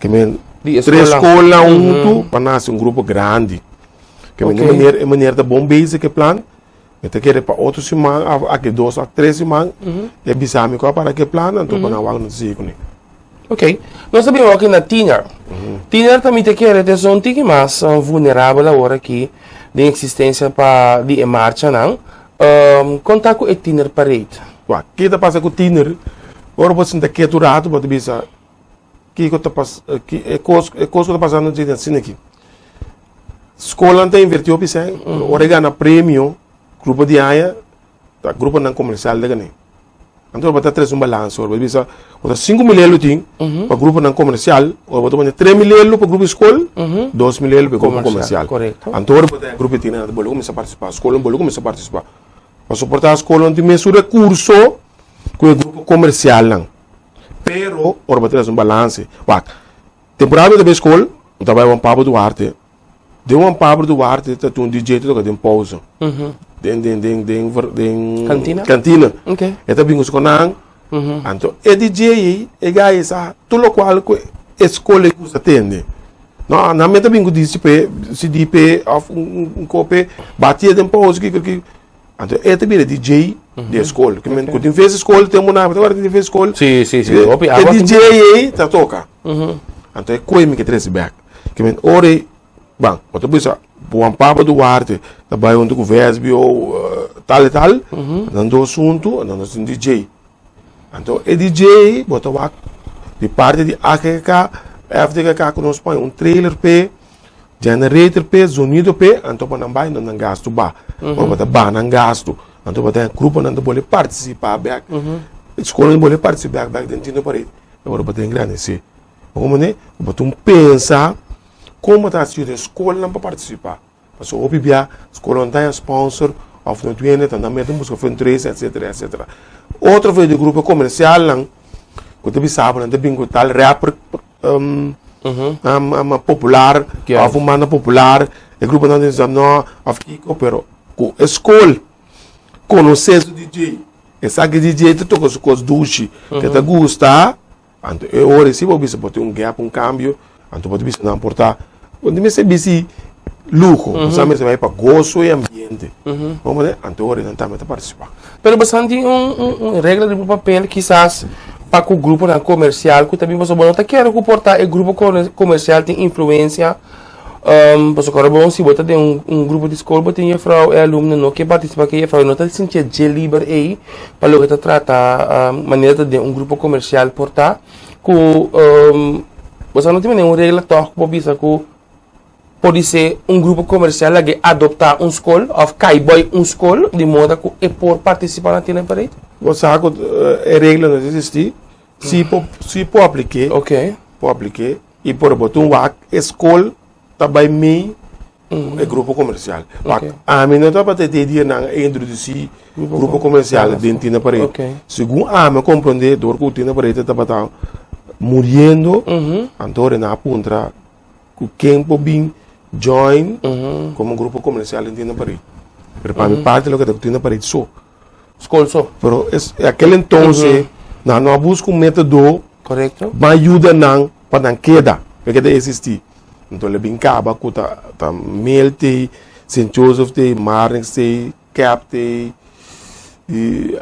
ke men tres skolnan huntu pa nase un grupo grandi ke men e manera ta bon bezig e plan. Mi ta kere pa otro siman of aki dos of tres siman e bisa mi kua para ke plan anto pa nan wak no ta sigui kuné. Ok, nos ta bin wak na tiner. Tiner ta mi ta kere ta esun tiki mas vulnerabel awor aki den eksistensia pa di e marchanan. Kon ta ku e tiner parade? Wak, ke ta pasa ku tiner? Ora bo sinta ketu ratu bo ta bisa kiko ta pas ki e kos e kos ku ta pasando asina aki. Skolnan ta invertí hopi sèn, pero ora e gana premio, grupo di aña, ta gruponan komersial ta gané. Anto ora bo ta trese un balanse, ora bo ta bisa, bo ta 5000 elo tin pa gruponan komersial, ora bo ta pone 3000 elo pa grupo di skol, 2000 elo pa e grupo komersial. Anto ora bo ta grupo di tiner, bo lo kuminsá partisipá, skolnan bo lo kuminsá partisipá. Pa soportá skolnan tin mesun rekurso ku e grupo komersialnan. Pero ora bo ta trese un balanse, wak. Temporada mi ta bai skol, mi ta bai Juan Pablo Duarte. Den Juan Pablo Duarte ta tin un DJ ta toka den pausa. Den den den den den Kantina? Kantina. Okay. E ta bin ku su konan. Anto e DJ ei, e guy ei sa tur lokual ku e skol ei gusta tende. No, nan mi ta bin ku disc p'e, CD p'e òf un kope, bati e den pausa kiko kiko. Anto e ta bira DJ di e skol. Ku men ku tin fes skol tempu nan, bo ta tin fes skol. Si, si, si. Hopi E awa tin. DJ ei ta toka. Anto e koe mi ke trese bek. Ke men ora ei, ban, bo ta bisa Juan Pablo Duarte ta bai huntu ku Vesbio, tal i tal. Nan dos huntu, anto nos tin DJ. Anto e DJ ei bo ta wak di parti di AGK, FDKK ku nos pone un trailer p'e. Generator p'e, zonido p'e, anto pa nan bai, nan gastu ba. Ora bo ta baha nan gastu, anto bo ta gruponan ta bole partisipá bèk. Skolnan ta bole partisipá bèk den Tino Parade. Ora bo ta engrandesé. Bo komprendé? Bo ta pensa kon bo ta hasi yuda e skolnan pa partisipá. Pasobra hopi bia skolnan no ta haña sponsor òf no tin hende ta nan mester buska fundraiser etsetera etsetera. Otro vez di grupo komersialnan ku ta bisa bo nan ta bin ku tal rapper popular òf un banda popular e gruponan ta bisa no òf kiko pero ku e skol konosé su DJ esaki DJ ta toka su kos dushi ke ta gusta. Anto e ora si bo bisa bo tin un gap, un cambio, anto bo ta bisa nan por ta, bo no mester bisti luho, bo sa mester bai pa goso y ambiente. Bo mane, anto e ora nan tambe ta participa. Pero bo sa tin un un regla riba papel kisas pa ku gruponan komersial ku ta bin pasobra bo no ta kere ku por ta e grupo komersial tin influensia pasobra kòrda bon si bo ta den un grupo di skol bo tin jefrou e alumno no ke partisipa ku e jefrou e no ta sintié dje liber ei pa loke ta trata manera ta den un grupo komersial por ta ku bo sa no tin manera un regla tòg ku por bisa ku podisé un grupo komersial lag'é adoptá un skol òf kai bòi un skol di moda ku e por partisipá na Tiener Parade? Bo sa ku e regla no ta eksistí si por si por aplik'é por aplik'é. I por bo tin wak e skol ta bai mei e grupo komersial. Wak, ami no tabata e dia nan a introdusí grupo komersial den Tina Pared. Segun ami a komprondé dor ku Tina Pared tabata muriendo, anto nan a puntra ku ken por bin join komo grupo komersial den Tina Pared. Pero pa mi parti loke ta ku Tina Pared so. Skol so. Pero es aquel entonces nan no a busca un método Correcto. pa yuda nan pa nan keda, pa keda existi. Enton le bin caba cu ta ta Mel tey, Sint Joseph tey, Marnix tey, Cap tey, y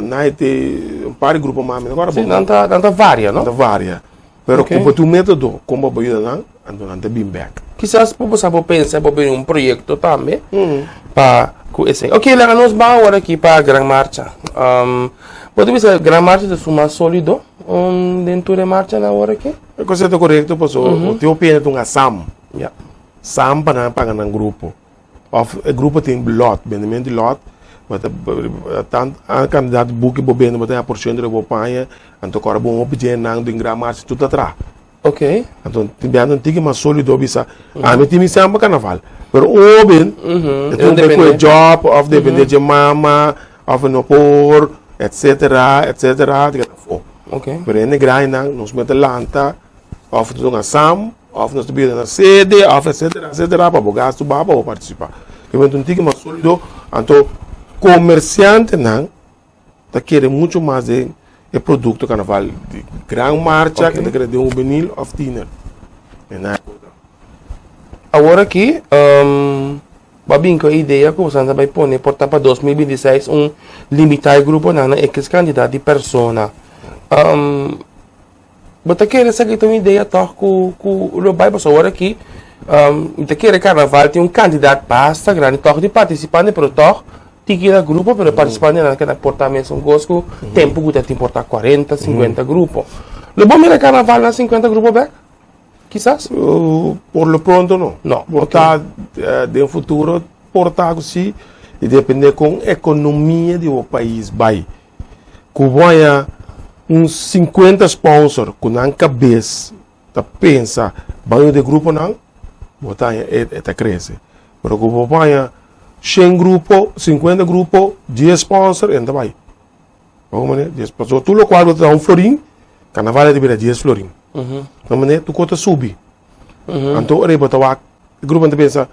Nai tey, un par di grupo mas mi no acorda Sí, bon. nan ta nan ta varia, no? Nan ta varia. Pero Ok. cu bo tin un método con bo por yuda nan, anto nan ta bin bek. Kisas bo sa por pensa bo bini un proyecto tambe pa cu esey. Ok, laga nos ban awor aki pa Gran Marcha. Bo ta bisa Gran Marcha ta su mas solido den tur e marchanan awor aki? E cosa ta corecto pasobra bo tin hopi hende ta hunga sam. Ya. Sam pa nan paga nan grupo. Of e grupo tin lot, bendemento di lot, bo ta tant cantidad di buki bo bende bo ta haña por ciento di bo paña, anto ora bo hopi dje nan den Gran Marcha tur ta traha. Ok. Anto tin biaha un tiki mas solido bisa, ami tin mi semper carnaval, pero un hoben e tin un ku e job of depende dje mama of e no por etcetera etcetera ta keda afo. Ok. Pero hende grandinan nos mester lanta of nos dunga sam of nos ta bira na sede of etcetera etcetera pa bo gastu baha pa bo participa. Un tiki mas solido anto comerciantenan ta kere mucho mas den e producto carnaval di gran marcha ke ta kere den hubenil of tiener. Awor aki bo a bin ku e idea ku boso ta bai pone por ta pa 2026 un limita e gruponan na ekis kantidat di persona. Bo ta kere esaki ta un idea tòg ku ku lo bai pasobra awor aki mi ta kere karnaval tin un kantidat basta grandi tòg di partisipante pero tòg tiki na grupo pero partisipantenan keda por ta mesun kos ku tempu ku ta tin por ta kuarenta sinkuenta grupo. Lo bo mira karnaval na sinkuenta grupo bèk? Kisas? Por lo pronto no. No, Por ta den futuro por ta ku si i depende kon ekonomia di bo pais bai. Ku bo haña un sinkuenta sponsor ku nan kabes ta pensa baño di e gruponan, bo ta haña e ta krese. Pero ku bo haña shen grupo, sinkuenta grupo, dies sponsor, e no ta bai. Bo manera dies, pasobra tur lokual bo ta da un florin, karnaval ta bira dies florin. Bo manera tur kos ta subi. Anto ora bo ta wak e gruponan ta pensa,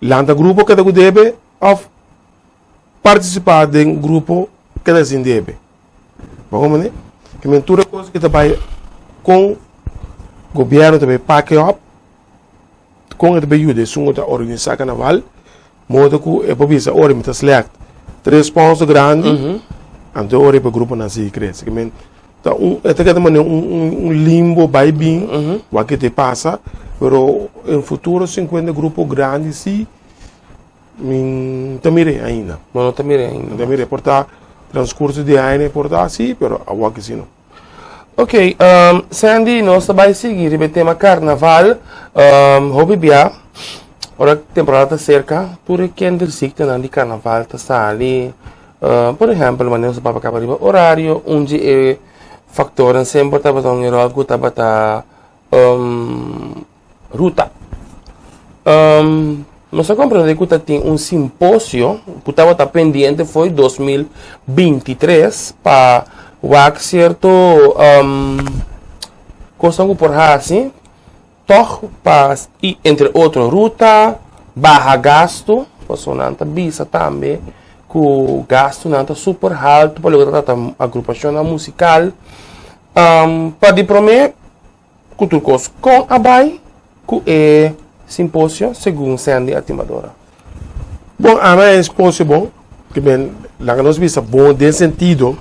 lanta grupo keda ku debe òf partisipá den grupo keda sin debe. Bo komprende? Ke men tur e kos ki ta bai kon gobièrnu ta bai pak e òp, kon e ta bai yuda esun ku ta organisá karnaval, modo ku e por bisa ora mi ta slègt tres sponsor grandi, anto ora e por gruponan sigui krese. Ke men ta un e ta keda manera un un limbo bai bin, wak ke ta pasa, pero en futuro sinkuenta grupo grandi si. Mi no ta mir'é ainda. Bo no ta mir'é ainda. No ta mir'é. Por ta transcurso di aña por ta así, pero awor aki sí no. Ok, Sandy, nos ta bai sigui riba e tema karnaval. Hopi bia, ora temporada ta serka, tur e kinderziektenan di karnaval ta sali. Por ehèmpel, manera nos a papia kaba riba orario, un di e faktornan semper tabata un eròr ku tabata Ruta. Nos a comprende cu ta tin un simposio cu tabata pendiente fo'i 2023 pa wak cierto cosnan cu por haci toch pa y entre otro ruta, baha gasto, pasobra nan ta bisa tambe cu gastonan ta super halto pa loke ta trata agrupacionnan musical. Pa di prome. Ku tur kos kon a bai ku e simposio segun Sandy Atimadora? Bon, ami a e simposio bon, ke men laga nos bisa bon den sentido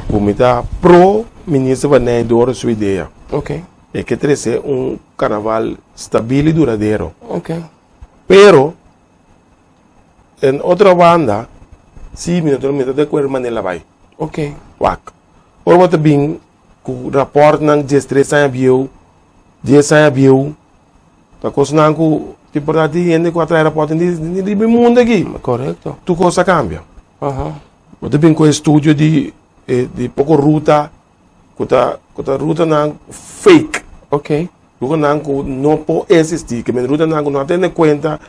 ku mi ta pro Minister Van Nijdoorn su idea. Ok. E ke trese un karnaval stabil i duradero. Ok. Pero, en otro banda, si mi no ta mi ta de akuerdo manera el a bai. Ok. Wak, ora bo ta bin Ku rapòrtnan diestres aña bieu, dies aña bieu, ta kosnan ku tin por ta tin hende ku a trae rapòrt di riba e mundu aki. Korekto. Tur kos a kambia. Bo ta bin ku estudio di di poko ruta ku ta ku ta rutanan fake. Ok. Rutanan ku no por eksistí, ke men rutanan ku no a tene kuenta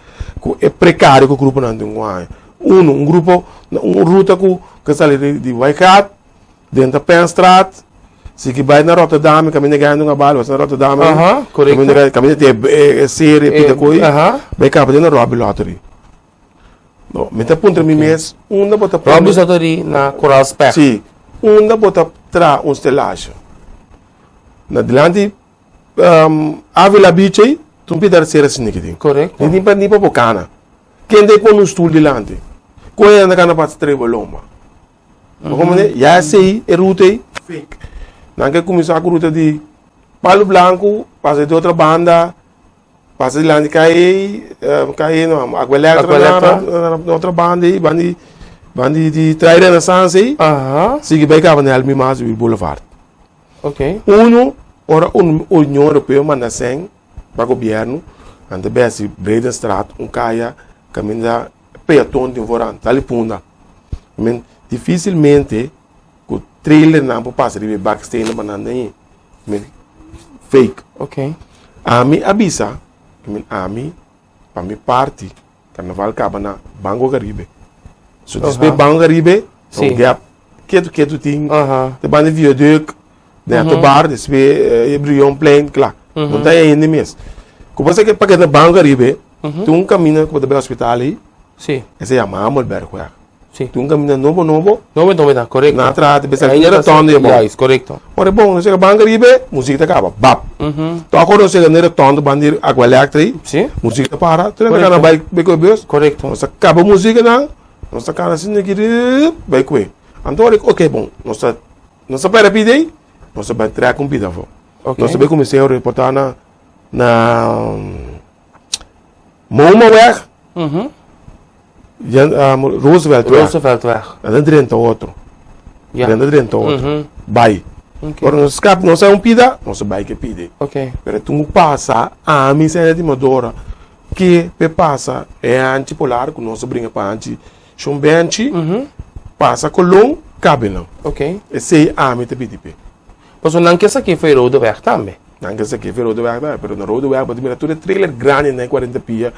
ku e prekario ku gruponan tin ku haña. Uno, un grupo, un ruta ku ta sali di Waaigat. Den ta Penstraat, si ki bai na Rotterdam, kaminda gana un abal, was na Rotterdam. Aha, korekto. Kaminda kaminda te e e serie Eh, pida koi, aha. bai kaba den na Robbie Lottery. No, mi ta puntra mi mes, unda bo ta pone. Robbie Lottery na Koraal Specht. Si, unda bo ta traha un stelage? Na dilanti um, Avila Beach ei, ta un pida sera asina ki tin. Korekto. Ni pa ni pa bo kana. Ken ta pone un stoel dilanti? Kon e anda kana pa streba lomba? Bo comprende? Ya esei e ruta ei fake. Nan ke kuminsá ku ruta di Palu Blanku, pasa di otro banda, pasa dilanti kai kai no, Agua Electra Agua Electra. na na otro banda ei, banda di banda di di Trai Renaissance ei, Aha, sigui bai kaba na Helmi Maas Boulevard. ok. Uno, ora un Union Europeo manda sèn pa gobièrnu, nan ta bèsi Breedenstraat un kaya kaminda peaton tin vooraan, tal i punda. Men dificilmente cu trailernan por pasa riba e bakstenen pa nan den. Men fake. Ok. Ami a bisa, men ami pa mi parti carnaval caba na Banco Caribe. So despues Banco Caribe, Sí. un gap ketu ketu tin Aha. te banda viaduct, den ato bar, despues e Brionplein, kla. No ta hende mes. Ku pasa ke pa keda Banco Caribe, Tin un camina cu bo ta bay hospital ey. Sí. E se yama Hamelbergweg. Sí. Tin un camina nobo nobo. Nobo nobo ta, correcto. Na traha ta bisa Ainda na rotonde ta bon. Juist, correcto. Ora bon, nos yega banca ribe, musica ta caba, bap. To acord nos yega na rotonde banda di Agua Electra ey. Sí. Musica ta para, tur hende ta cana bay bay cu e bus. Correcto. Nos ta caba musica nan, nos ta cana asina aki rip bay cu e. Anto ora ok bon, nos ta nos ta pera pida ey, nos ta bay trek un pida afo. Ok. Nos ta bay cuminsa reporta na na Momaweg, Rooseveltweg. Rooseveltweg. Dan ta drenta otro. Ja. Dan ta drenta otro. Bai. Okay. Ora nos skap, nos a un pida, nos a bai ke pide. Okay. Pero tu pasa, ami sa di Madora, ke pe pasa e anchi polar ku nos a bringa pa anchi shon benchi, pasa Colon, kabe nan. Okay. Esei ami ta pidi pe. Pasobra nan ke sa ke foi Rodeweg tambe. Nan ke sa ke foi Rodeweg tambe, pero na Rodeweg bo ta mira tur e trailer grandi nan e cuarenta pia.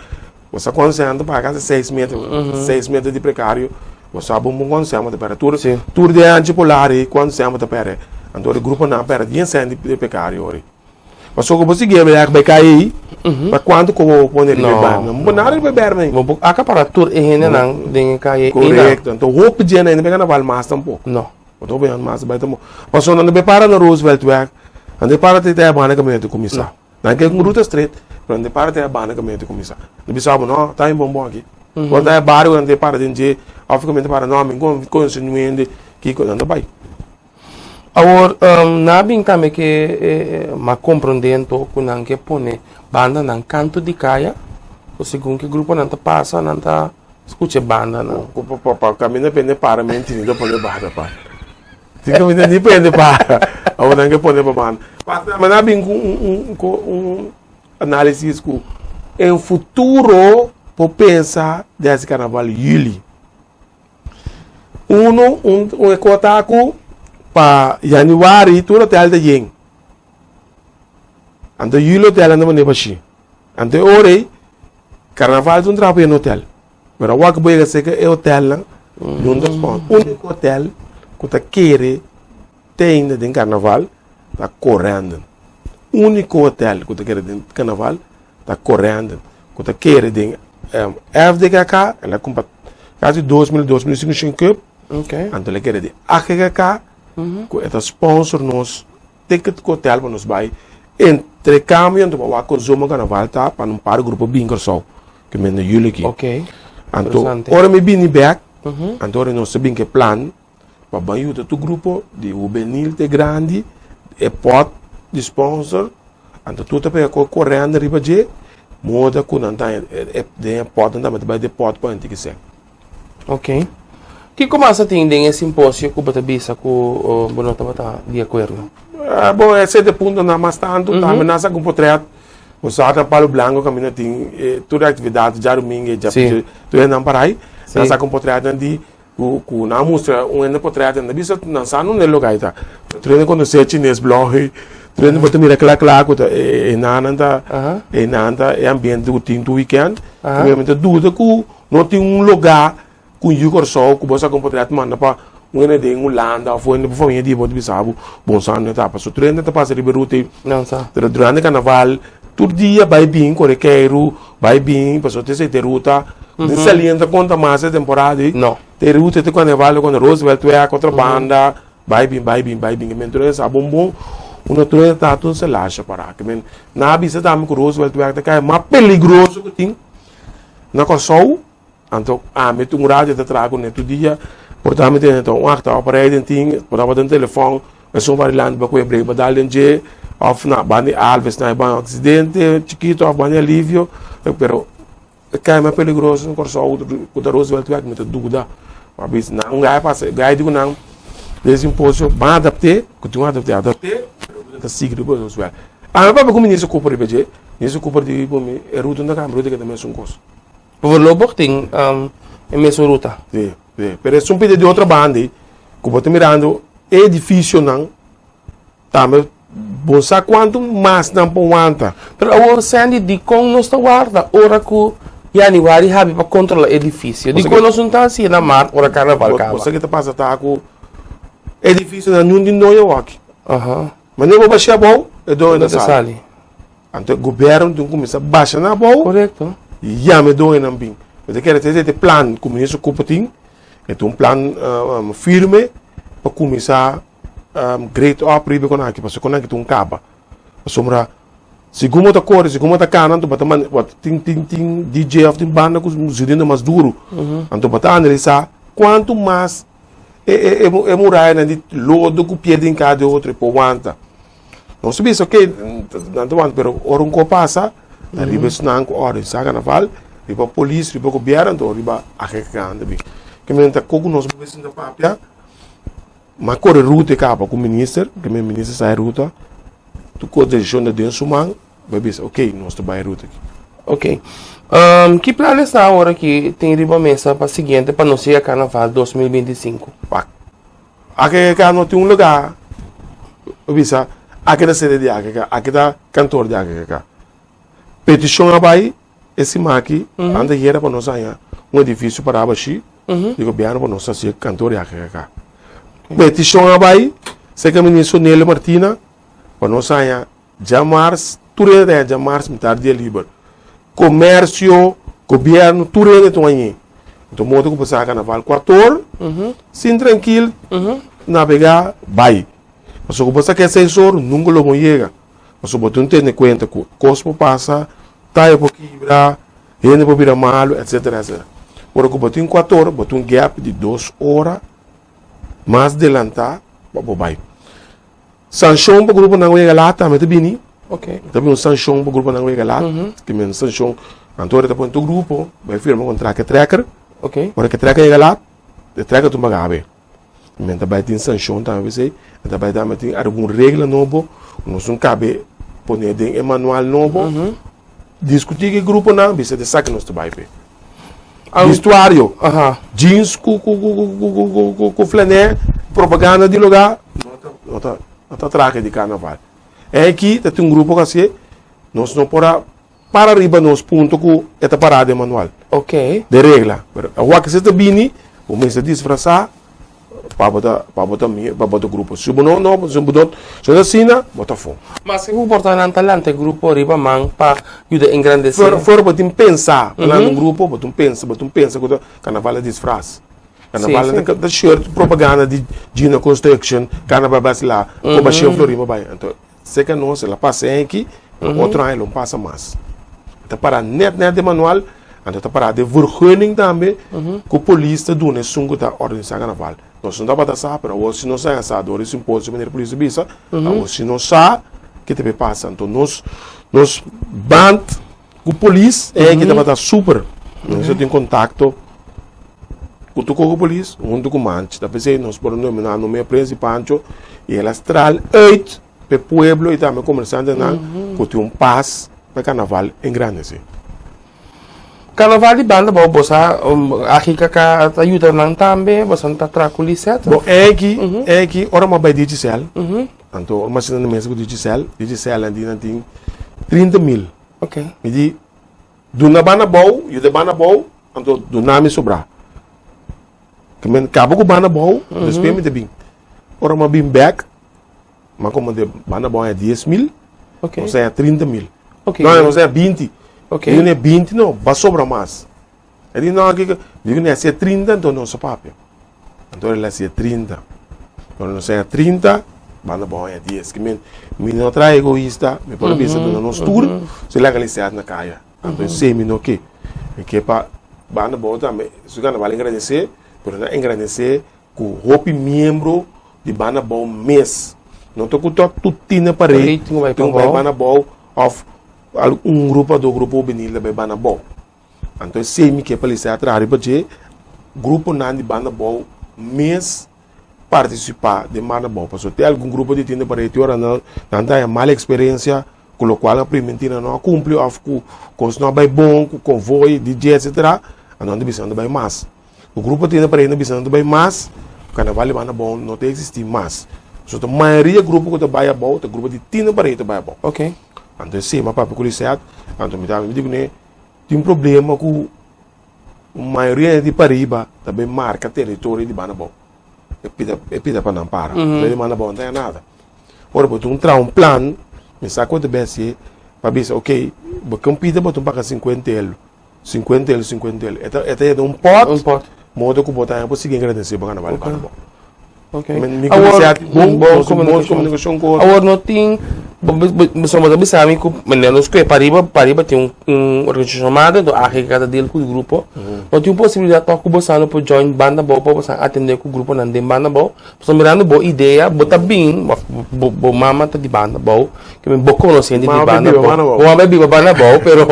Bo sa cuantu sèn ta paga casi seis meter, seis meter di precario. Bo sa bon bon cuantu sèn bo ta perde. Tur, tur di anchi polar ei cuantu sèn bo ta perde. Anto e gruponan a perde bien sèn di precario ori. Pasobra ku bo sigui e bek bai kai ei, pa kuantu ku bo pone riba e berm? No bo pone nada riba e berm ei. Bo por akapara tur e hendenan den e kai ei. Korekto. Anto hopi dje nan ei no bai karnaval mas tampoko. No. Bo ta hopi mas bai tampoko. Pasobra nan no bai para na Rooseveltweg, nan ta para te e banda kaminda ta kuminsá. Nan ke un ruta stret, pero nan ta para te e banda kaminda ta kuminsá. Nan bisa bo, no, ta un bonbon aki. Ora ta e bario ku nan ta para den dje, òf kaminda ta para, no, mi konosé niun hende, kiko, nan ta bai. Awor, nan a bin tambe ke m'a komprondé anto ku nan ke pone bandanan kantu di kaya, ku segun ke gruponan ta pasa nan ta skucha e bandanan. Ku pa kaminda pende para mi a ntindi ta pone banda pa. Tin kaminda ni pende para. Awor nan ke pone pa banda. Ma nan a bin ku un un un análisis ku en futuro por pensa di hasi karnaval yüli. Uno un un e kota ku pa yanüari tur hotel ta yen. Anto yüli hotel nan ta pone bashí. Anto e ora ei karnaval ta un traha pa yen hotel. Pero awor ku bo yega serka e hotelnan, no ta sponsor. Úniko hotel ku ta kere te ainda den karnaval ta Corendon. Úniko hotel ku ta kere den karnaval ta Corendon. Ku ta kere den FDKK, el a kumpra kasi 2000, 2500 cup. Anto el a kere den AGKK, ku e ta sponsor nos Ticket ku hotel pa nos bai entre cambio anto pa wak kon zomer carnaval ta pa un par grupo bin Kòrsou ke men na juli aki. Ok. Anto Interesante. ora mi bini bek anto ora nos ta bin ke plan pa ban yuda tur grupo di hubenil te grandi e pot di sponsor anto tur ta pega kor korende riba dje moda ku nan ta den e pot nan ta bai den e pot pa nan tin ki sek. Ok. Kiko mas a tin den e simposio ku bo ta bisa ku bo no tabata di akuerdo? Bo, esei ta e puntonan mas tantu. Tambe nan sa ku potret bo sa na Palo Blanco kaminda tin tur e aktividat djadumingu e tur e nan parai. Nan sa ku potretnan di ku nan a mustra un hende potret nan ta bisa nan sa nunde e lugar ei ta. Tur hende konosé Chines Blou ei. Tur hende bo ta mira kla kla ku ta e nan ta e nan ta e ambiente ku tin tur wikènt. Mi ta duda ku No tin un lugá ku yu Kòrsou ku bo sa kon potret manda pa un hende den Hulanda òf un hende pa famia di bo ta bisa bo bon sa no ta pasobra tur hende ta pasa riba e ruta ei pero durante karnaval tur dia bai bin kore keiru bai bin pasobra ta esei ta e ruta den saliendo ta konta mas e temporada ei ta e ruta te karnaval konta Roosevelt wek otro banda bai bin bai bin bai bin tur hende sa bon bon unda tur hende ta tur se lasha para nan a bisa tambe ku Roosevelt wek ta kai mas peligroso ku tin. Na Kòrsou, anto ami tin un radio ta traha kuné tur dia, por ta mi tene un akta operating tin, por ta den telefòn, esun variante pa ku e brek pa dal den dje, òf na banda di Alves na e ban aksidente chikito òf banda di alivio, pero e kai mas peligroso na Kòrsou ku ta Roosevelt wèk mi ta duda, pasobra nan un gai pasa, gai di ku nan den simposio ban adapt'é, ku tin un adapt'é, adapt'é, pero ta sigui riba Roosevelt. Ami papia ku minister Cooper riba dje. Minister Cooper di bo mi e ruta no ta cambia, ruta keda mesun cos. Voorlopig tin e mesun ruta. Si, si. Pero esun pidi di otro banda ei, cu bo ta mirando e edificionan tambe bo sa cuanto mas nan por wanta. Pero awor Sandy, dicon nos ta warda ora cu januari habi pa controla edificio? Dicon nos no ta haci na maart ora carnaval caba? Bo sa ki ta pasa ta cu edificionan niun tin doño awaki. Manera bo basha abou, e doño ta sali. Anto e gobierno tin cuminsa basha nan abou. Correcto. Y yama e doñonan bin. Bo ta kere esei ta e plan cu minister Cooper tin. E ta un plan firme pa cuminsa grade up riba e konaki. Pasobra e konaki ta un caba. Pasobra segun bo ta core, segun bo ta cana, anto bo ta manda, bo tin tin tin DJ of tin banda cu zonido mas duro. Anto bo ta analisa cuanto mas E e e murayanan di lodo ku piedra hinká den otro e por wanta. Nos ta bisa ok, nan ta wanta, pero ora un kos pasa, ta riba esnan ku organisá karnaval, riba polis, riba gobièrnu, anto riba AGK ta bin. Ke men ta koko nos por sinta papia, m'a kore ruta e kaba ku minister, ke men minister sa e ruta, tur kos desishon ta den su man. Bo bisa, ok, nos ta bai ruta aki. Ok. Ki planes ta awor aki tin riba mesa pa siguiente pa nos yega Carnaval 2025? Wak. Aki ka no tin un lugar. Bo bisa, aki ta sede di AKK, aki ta kantoor di AKK. Petishon a bai e siman aki, antes yera pa nos haña un edifisio para abashi di gobièrnu pa nos hasi kantoor di AKK. Petishon a bai serka ministro Nelly Martina pa nos haña Djamars, tur hende ta haña djamars mitar dia liber. Komersio, gobièrnu, tur hende ta hañ'é. Enton modo ku bo sa karnaval kuator, sin trankil, nabegá bai. Pasobra ku bo sa ke seis or, nunka lo bo yega. Pasobra bo tin tene kuenta ku kos por pasa, taya por kibra, hende por bira malu, etsetera, etsetera. Ora ku bo tin kuator, bo tin un gèp di dos ora mas delantá pa bo bai. Sanshon pa gruponan ku yega lat tambe ta bini. Ta bini un sanshon pa gruponan ku yega lat. Ki men sanshon, anto ora ta pone tur grupo bai firma kontra ku e trekker. Ora ku e trekker yega lat, e trekker ta paga awe. Men ta bai tin sanshon tambe p'esei, men ta bai tambe tin algun regla nobo ku nos no kabe pone den e manual nobo. Diskutí ku e gruponan, bisa di esaki nos ta bai p'e. Vestuario, jeans ku ku ku ku ku ku ku flanè, propaganda di lugá, no ta no ta no ta trahe di karnaval. E aki ta tin un grupo ku hasié, nos no por a para riba nos punto ku e ta pará den manual. Ok. Den regla. Pero awor ku esei ta bini, bo mester disfrasá pa bo ta pa bo ta pa bo ta grupo. Si bo no no si bo no si no ta asina, bo ta afó. Maske ku por ta nan ta lanta e grupo riba man pa yuda engrandesé. Fuera fuera bo tin pensa pa lanta un grupo, bo tin pensa bo tin pensa ku ta karnaval ta disfras. Karnaval ta ta shirt propaganda di Gino Construction, karnaval basila, koba Sheo Florin bo bai. Anto. Seka nos el a pasa eki, na otro aña lo pasa mas. Ta para net net den manual, anto ta para den vergunning tambe ku polis ta duna esun ku ta organisa karnaval. Nos no tabata sa, pero awor si nos a sa dor di simposio manera polis a bisa, awor si nos sa ke ta bay pasa. Anto nos nos band ku polis eki tabata super. Nos a tin kontakto ku tur koko polis huntu ku Manchi. Ta p'esei nos por nominá Nomé Prins i Pancho i el a stral uit p'e pueblo i tambe komersiantenan ku tin un pas pa e karnaval engrandesé. Karnaval di banda bo bo sa aki kaka ta yuda nan tambe bo sa ta traha ku Lisette? Bon eki eki ora mi a bai Digicel anto ora mi a sinta na mesa ku Digicel, Digicel nan di nan tin 30 mil. Mi di duna banda abou yuda banda abou Anto duna mi sobrá. Ke men kaba ku banda abou, despues mi ta bin. Ora mi a bin bèk, mi a komo de banda abou a 10 mil, nos a haña 30 mil. No, nos a haña 20. Mi di 20 no, ba sobra mas. E di no, kiko? Mi di si e 30 anto nos a papia. Anto el a hasi e 30. Ora nos a haña 30, banda abou a haña 10. Ke men, mi no traha egoista, mi por a bisa duna nos tur, si laga Lisette na kaya. Anto esei mi no ke. Mi ke pa banda abou tambe su karnaval engrandesé, pero nan engrandesé ku hopi miembro di banda abou mes. No ta ku ta tur tine parei tin ku bai banda abou òf un grupo òf dos grupo hubenil ta bai banda abou. Anto esei mi ke pa Lisette a traha riba dje, gruponan di banda abou mes partisipá den banda abou. Pasobra tin algun grupo di tine parei tin ora nan ta haña mal eksperensia ku lokual a primintí nan no a kumpli òf ku kos no a bai bon ku konvoi, DJ etsetera, a nan ta bisa nan ta bai mas. Ku grupo tene parei nan ta bisa nan ta bai mas, karnaval di banda abou no ta eksistí mas. So ta mayoria grupo ku ta bai abou ta grupo di tene parei ta bai abou. Ok. Anto esei mi a papia ku Lisette, anto mi ta mi di kuné tin problema ku mayoria di pariba ta bai marka teritorio di banda abou. E pida e pida pa nan para. Mm -hmm. Manda bon ta nada. Ora bo un traha un plan, mi sa ku te besi pa bisa ok, bo ke un pida bo paga 50 elo. 50 elo, 50 elo. Eta eta eta un pot. Un pot. Modo ku bo ta por sigui agradecido pa carnaval okay. bo. Ok. Mi, mi Awor, bon, bon bon komunikashon ku Awor no tin bo bo ta bisa mi ku manera nos kue pariba pariba tin un un organisashon madre enton aki ka ta deal ku e grupo. No tin un posibilidat tòg ku boso por join banda abou pa boso atendé ku gruponan den banda abou? Pasobra mirando bo idea bo ta bin òf bo bo mama ta di banda abou ke men bo konosé hende di banda abou. Bo mama biba banda abou pero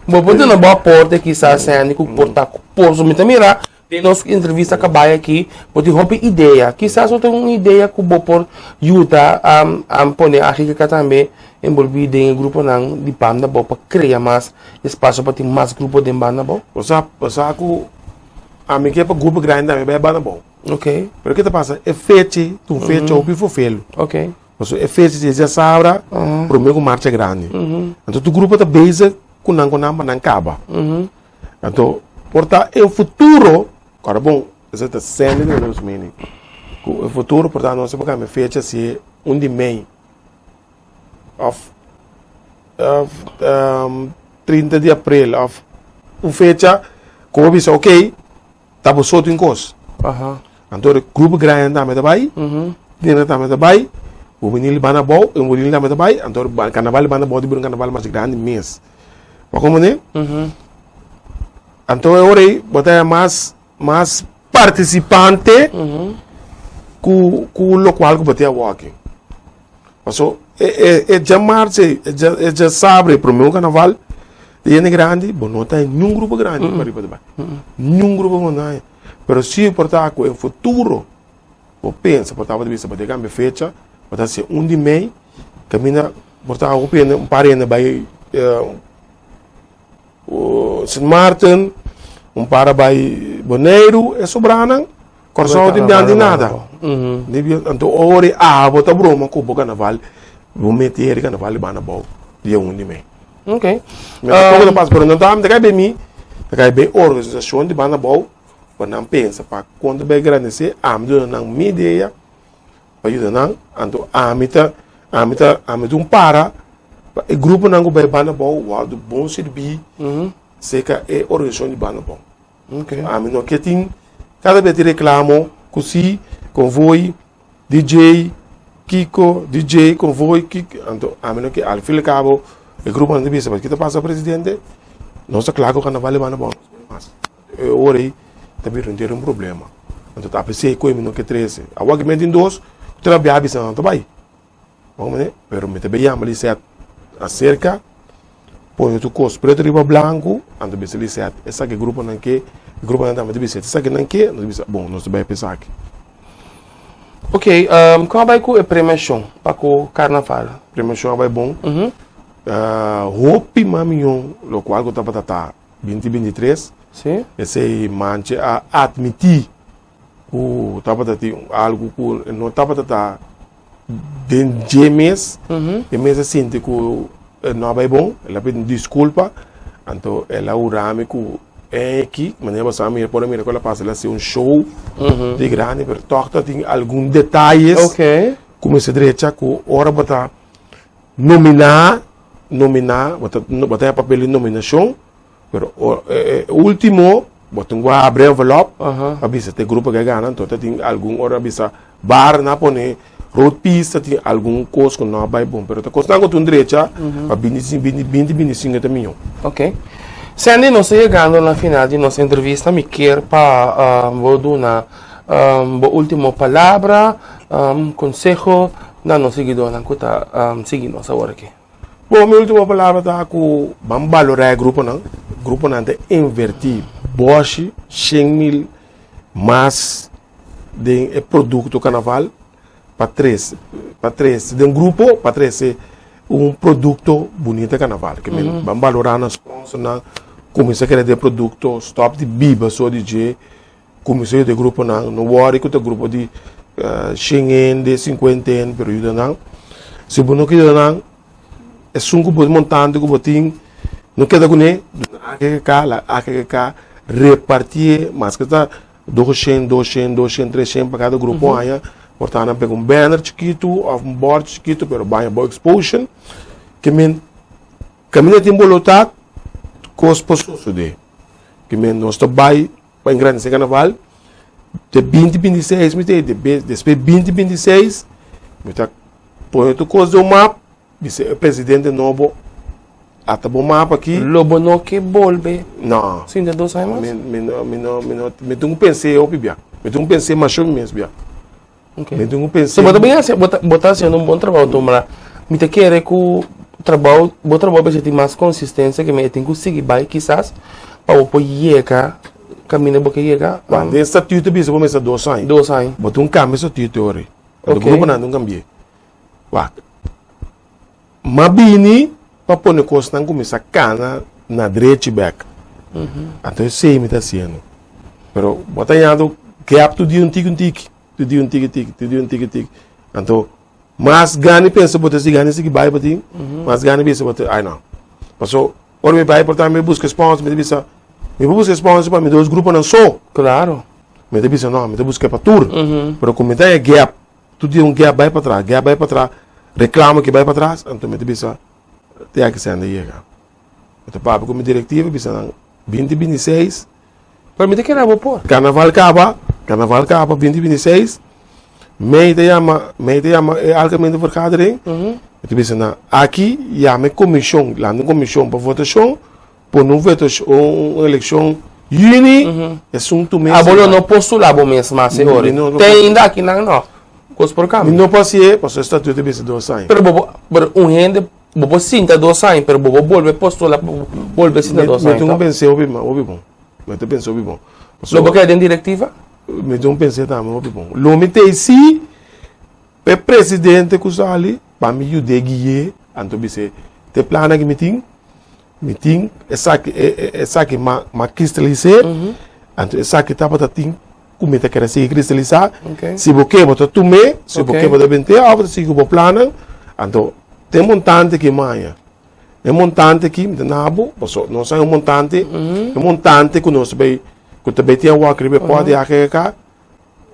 bo por duna bo aporte kisas hende ku por ta por mi ta mira Den nos entrevista cabay aki bo tin hopi idea. Kisas bo tin un idea cu bo por yuda a pone AGKK tambe envolvi den e gruponan di banda abou pa crea mas espacio pa tin mas grupo den banda abou? Bo sa, bo sa cu ami ke pa grupo grandi tambe bay banda abou. Ok. Pero ke ta pasa? E fecha ta un fecha hopi fofelo. Ok. Pasobra e fecha di djasabra prome cu marcha grandi. Anto tur grupo ta bezig cu nan cu nan pa nan caba. Anto, por ta en futuro, ora bon, esei ta sende di nos mening, ku en futuro por ta nos por kambia fecha si e 1 di mei òf òf 30 di aprel òf un fecha ku bo bisa ok, ta bo so tin kos. Anto e grupo grandi tambe ta bai, tiener tambe ta bai, hubenil banda abou, e hubenil tambe ta bai, anto karnaval banda abou ta bira un karnaval mas grandi mes. Bo comprende? Anto e ora ei bo ta haya mas mas participante ku ku lokual ku bo tin awoki. Paso e e e djamarts ei, e dja e djasabre prome un karnaval di hende grandi bo no ta haya niun grupo grandi pariba ta bai. Niun grupo bo no ta haya. Pero si por ta ku en futuro. Bo pensa por tabata bisa bo ta cambia fecha, bo ta haci un di mei, caminda por ta hopi hende, un par hende bay Sint Maarten, un par a bay Boneiru, e sobranan Kòrsou no tin bian di nada. Anto ora e abo ta broma ku bo karnaval, bo mete heri karnaval di banda abou dia un di mei. Ok. Mi ta poko ta pasa, pero no ta kai be mi, ta kai be organisashon di banda abou pa nan pensa pa kon ta bai grandesé, ami duna nan mi idea pa yuda nan, anto ami ta ami ta ami ta un para pa e gruponan ku bai banda abou wòrdu bon sirbí serka e organisashon di banda abou. Ami no ke tin kada bes tin reklamo ku si konvoi DJ kiko DJ konvoi kiko anto ami no ke al fin al kabo e gruponan ta bisa ki ta pasa presidente nos ta kla ku karnaval e banda abou mas e ora ei ta bira un tera un problema anto ta apesei ku mi no ke trese awor ki mi tin dos ku ta rabia bisa nan ta bai. Pero mi ta bay yama Lisette acerca, pone tur cos preto riba blanco, anto bisa Lisette esaki gruponan ke, e gruponan tambe ta bisa esaki nan ke, nos ta bisa bon nos ta bay pa esaki. Ok, con a bay cu e premiacion pa cu carnaval? Premiacion a bay bon, hopi mas miyon locual cu tabata ta binti 23, esey Manche a admiti cu tabata tin algo cu no tabata ta den dje mes, e mes a sinti cu no a bay bon, el a pidi disculpa, anto el a hura mi cu eki, manera bo sa mi por a mira cu el a pasa, el a haci un show di grandi, pero toch ta tin algun detayes cu mester drecha cu ora bo ta nomina, nomina, bo ta bo ta haya papel di nominacion, Pero e ultimo, bo tin ku habri envelop pa bisa te grupo ke gana, anto ta tin algun ora bisa bar na pone road piece, ta tin algun kos ku no a bai bon, pero ta kosnan ku tin drecha pa binti binti binti sinku ta mihó. Ok. Sandy, nos ta yegando na final di nos entrevista, mi kier pa bo duna bo ultimo palabra, konseho na nos siguidónan ku ta sigui nos awor aki. Bon, mi ultimo palabra ta ku ban balorá e gruponan. Gruponan ta invertí bòshi 100.000 mas den e produkto karnaval pa trese, pa trese den grupo, pa trese un produkto bunita karnaval. Ke men ban balorá nan sponsornan, kuminsá kere den produkto, stòp di biba so di dje. Kuminsá yuda e gruponan, no wòri ku ta grupo di shen hende, sinkuenta hende, pero yuda nan. Si bo no ke yuda nan, esun ku bo montante ku bo tin, no keda kuné, duna AKKK, laga AKKK repartié, maske ta doshen, doshen, doshen, treshen pa kada grupo haña, por ta nan pega un banner chikitu òf un bòrchi chikitu, pero baña bo exposure, ke men kaminda tin boluntat, kos por sosodé. Ke men nos ta bai. Pa engrandece carnaval de binti binti seis mi ta de despues binti binti seis mi ta pone tur cos den un map bisa e presidente nobo ata bo map aki. Lo bo no ke bolbe No. sinta dos aña mas? Mi mi no mi no mi no mi tin ku pens'é hopi bia mi tin ku pens'é masha mi mes bia. Okay. Mi tin ku pensa. So bo ta bin hasi, bo ta, bo ta hasiendo un bon trabou tu, maar mi ta kere ku trabou, bo trabou mester tin mas konsistensia ke mi e tin ku sigui bai kisas pa bo por yega kaminda bo ke yega. Wak, den statuto bisa bo mester dos aña. Dos aña. Bo tin un kambia statuto ora ei. Okay. Gruponan tin un kambi'é. Wak. M'a bini pa pone kosnan kuminsá kana na drechi bèk. Anto esei mi ta hasiendo. Pero bo ta hañando gèp tur dia un tiki un tiki, tur dia un tiki tiki, tur dia un tiki tiki. Anto mas gana di pensa bo ta sigui, gana di sigui bai bo tin, mas gana di bisa bo ta, ai no. Paso ora mi bai por ta mi buska sponsor, mi ta bisa, mi por buska sponsor pa mi dos gruponan so. Klaro. Mi ta bisa no, mi ta buska pa tur. Pero ku mi ta haña gèp Tur dia un gap bai patras, gap bai patras, reclamo ki bai patras, anto mi ta bisa te aki sende yega. Mi ta papia ku mi directiva, bisa nan binti binti seis. Pero mi ta kere abo por. Carnaval kaba, carnaval kaba binti binti seis, mei ta yama, mei ta yama e algemene vergadering, mi ta bisa nan aki yama e comision, lanta un comision pa votacion, Pone un veto un eleccion juni esun tu mes. Abo lo no postula bo mes mas e ora. Te ainda aki nan no. Cos por cambia. Mi no por hacié pasobra e statuto bisa dos aña. Pero bo por pero un hende bo por sinta dos aña pero bo por bolbe postula bolbe sinta dos aña. Mi tin un pensé hopi hopi bon. Mi ta pensa hopi bon. Lo bo keda den directiva? Mi ta un pens'é tambe hopi bon. Lo mi ta si p'e presidente ku sali pa mi yud'é gui'é, anto bis'é te plannan ku mi tin, mi tin esaki esaki m'a kristalis'é, anto esaki tabata tin ku mi ta kere sigui kristalisá. Si bo ke bo ta tum'é, si bo ke bo ta bent'é òf bo ta sigui ku bo plannan, anto te montante ki maña. E montante aki mi ta na bo, paso nos hay un montante, e montante ku nos bay, ku ta bay tin awor riba e pòt di AGK,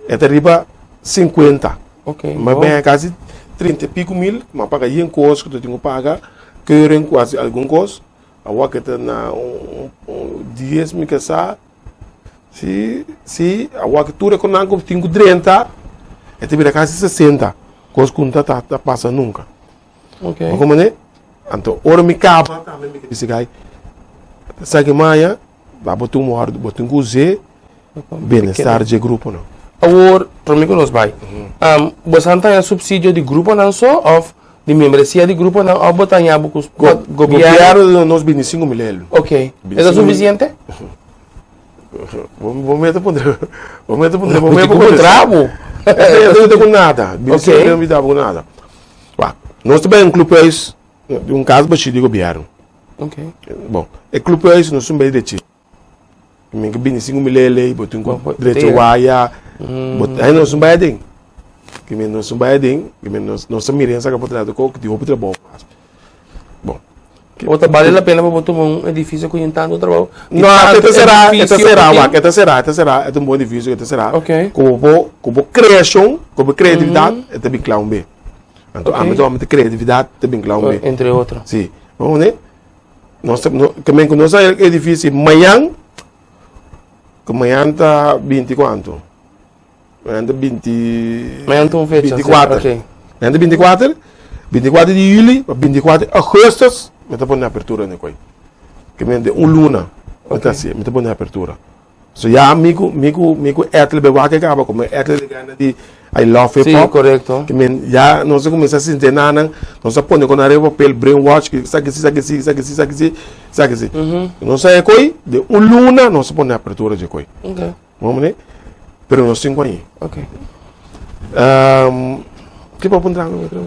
e ta riba sinkuenta. Ok, Ma bon. ben kasi trinta i piku mil, ma paga yen kos ku ta tin ku paga, keuring ku hasi algun kos, awor ke ta na un un dies mi ke sa, si si awor ke tur e konan ku tin ku drenta, e ta bira kasi sesenta, kos ku no ta ta pasa nunka. Ok. Bo komprende? Anto ora mi kaba tambe mi bisa gai, sa ki maña la bo tin wòrdu, bo tin ku us'é bienestar dje gruponan. Awor, promé ku nos bai, bo sa ta haña supsidio di gruponan so òf di membresia di gruponan òf bo ta haña bo ku gobièrnu? Gobièrnu ta duna nos bintisingu mil elu. Ok. E ta sufisiente? Bo mester puntra, bo mester puntra, bo Mi mester tin ku puntra bo. E ta yuda ku nada. Bintisingu mil no yuda bo ku nada. Wak, nos ta bai un clubhuis, di un cas bashí di gobierno. Ok. Bon, e clubhuis nos tin bai drechi. Mi ke bini sin ku mi lele, bo tin ku drecha waya. Bo, ai nos tin bai aden. Ke mi nos tin bai aden, ke mi nos nos ta mira en saka potrèt ko, ku tin hopi trabou pas. Bon. Bo ta bale la pena pa bo tuma un edifisio ku tin tantu trabou? No, e ta será, e ta será, wak, e ta será, e ta será, e ta un bon edifisio, e ta será. Ok. Ku bo, ku bo kreashon, ku bo kreatividat, e ta bin kla un be. Anto ami ta hopi kreatividat ta bin kla un be. Entre otro. Si. Bo wak Nos ta, no, ke men ku nos a edifisio mañan, ku mañan ta binti kuantu? Mañan ta binti... Mañan ta un fecha. Binti kuater. Ok. Mañan ta 24, 24 di juli pa 24 augustus mi ta pone apertura ne koi. Ke men den un luna mi ta hasi, mi ta pone apertura. So ya mi ku mi ku mi ku Ethel be wak e kaba komo Ethel e gana di I love hip Sí, hop. korekto. Ke men ya nos a kuminsá sinti nanan, nos a pone kon ariba papel brainwash ke esaki si, esaki si, esaki si, esaki si, esaki si. Nos a e koi den un luna nos a pone apertura dje koi. Ok. Bo mane? Pero nos tin ku añi. Ok. Um, ki bo puntra mi otro?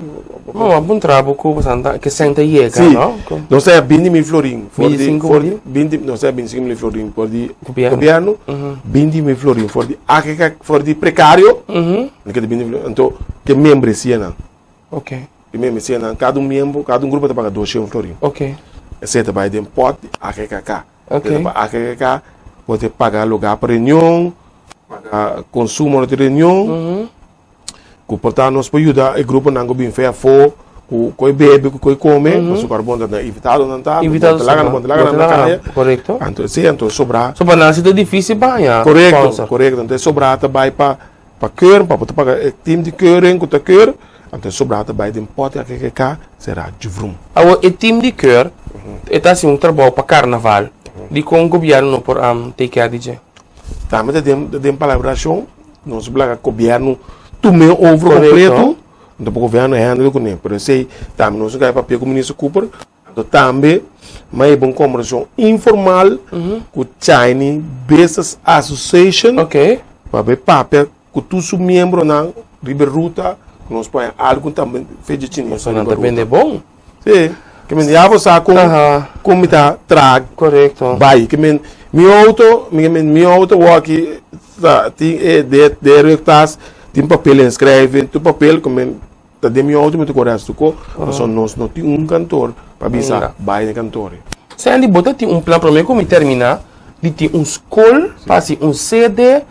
No, a puntra bo ku santa ke senta yega, Sí. no? Nos a 20 mil florin. For di, 25 for di, mil? 20, nos a 25 mil florin for di Gobierno. gobierno. 20 mil florin for di AGK, for di precario. Mhm. Ke di 20 mil, anto ke membresia nan. Ok. Ke membresia nan, kada un miembro, kada un grupo ta paga 200 florin. Ok. Esei ta bai den pot di AGKK. Ok. Pero pa AKKK bo te paga lugar pa reunion, paga consumo di reunion, ku por ta nos por yuda e gruponan ku bin fe afó, ku koi bebe, ku koi kome, pasobra bo ta invitadonan ta, Invitado bo ta laga, sobra. bo ta laga Bo ta nan na laga kaya. nan, korekto. Anto esei anto sobra. So pa nan si ta difícil pa haña Korekto, sponsor. korekto. Anto e sobra ta bai pa pa keur, pa bo ta paga e team di keuring ku ta keur, anto e sobra ta bai den pòt di AKKK, será djuvrum. Awor e team di keur e ta hasi un trabou pa karnaval, dikon gobièrnu no por take care di dje? Tambe ta den ta den palabrashon, nos por laga gobièrnu tum'é over kompleto, anto pa gobièrnu handle kuné, pero esei tambe nos a kai papia ku minister Cooper, Anto tambe m'a heba un kombersashon informal ku Chiny Business Association Ok. pa bai papia ku tur su miembronan riba e ruta ku nos por haña algu tambe fecha chines Pasobra nan riba ta bende ruta. bon. Sí, ke men ya bo sa kon Aha. kon mi ta traha Korekto. bai. Ke men mi outo, mi ke men mi outo wou aki ta tin e de de rugtas, tin papel inschrijving, tur papel ku men Ta den mi auto mi ta kore hasi tur ko, pasobra nos no tin un kantor pa bisa bai na kantor. Sandy, bo ta tin un plan prome ku mi termina di tin un skol pa hasi un sede,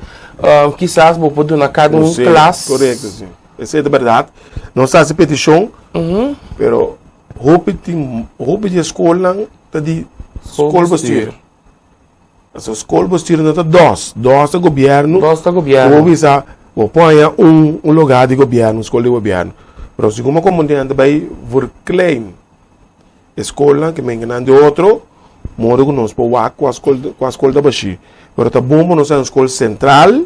kisas bo por duna kada un klas. Korekto, si. Esei ta bèrdat. Nos ta hasi petishon, pero hopi tin, hopi di e skolnan ta di skolbestuur. Pasobra skolbestuur no ta dos, dos ta gobièrnu. Dos ta gobièrnu. Bo bisa, bo por haña un un lugá di gobièrnu, un skol di gobièrnu. Pero segun bo komunidad ta bai verklein e skolnan ke menga nan di otro, modo ku nos por wak kua skol kua skol ta bashí. Pero ta bon pa nos haña un skol sentral,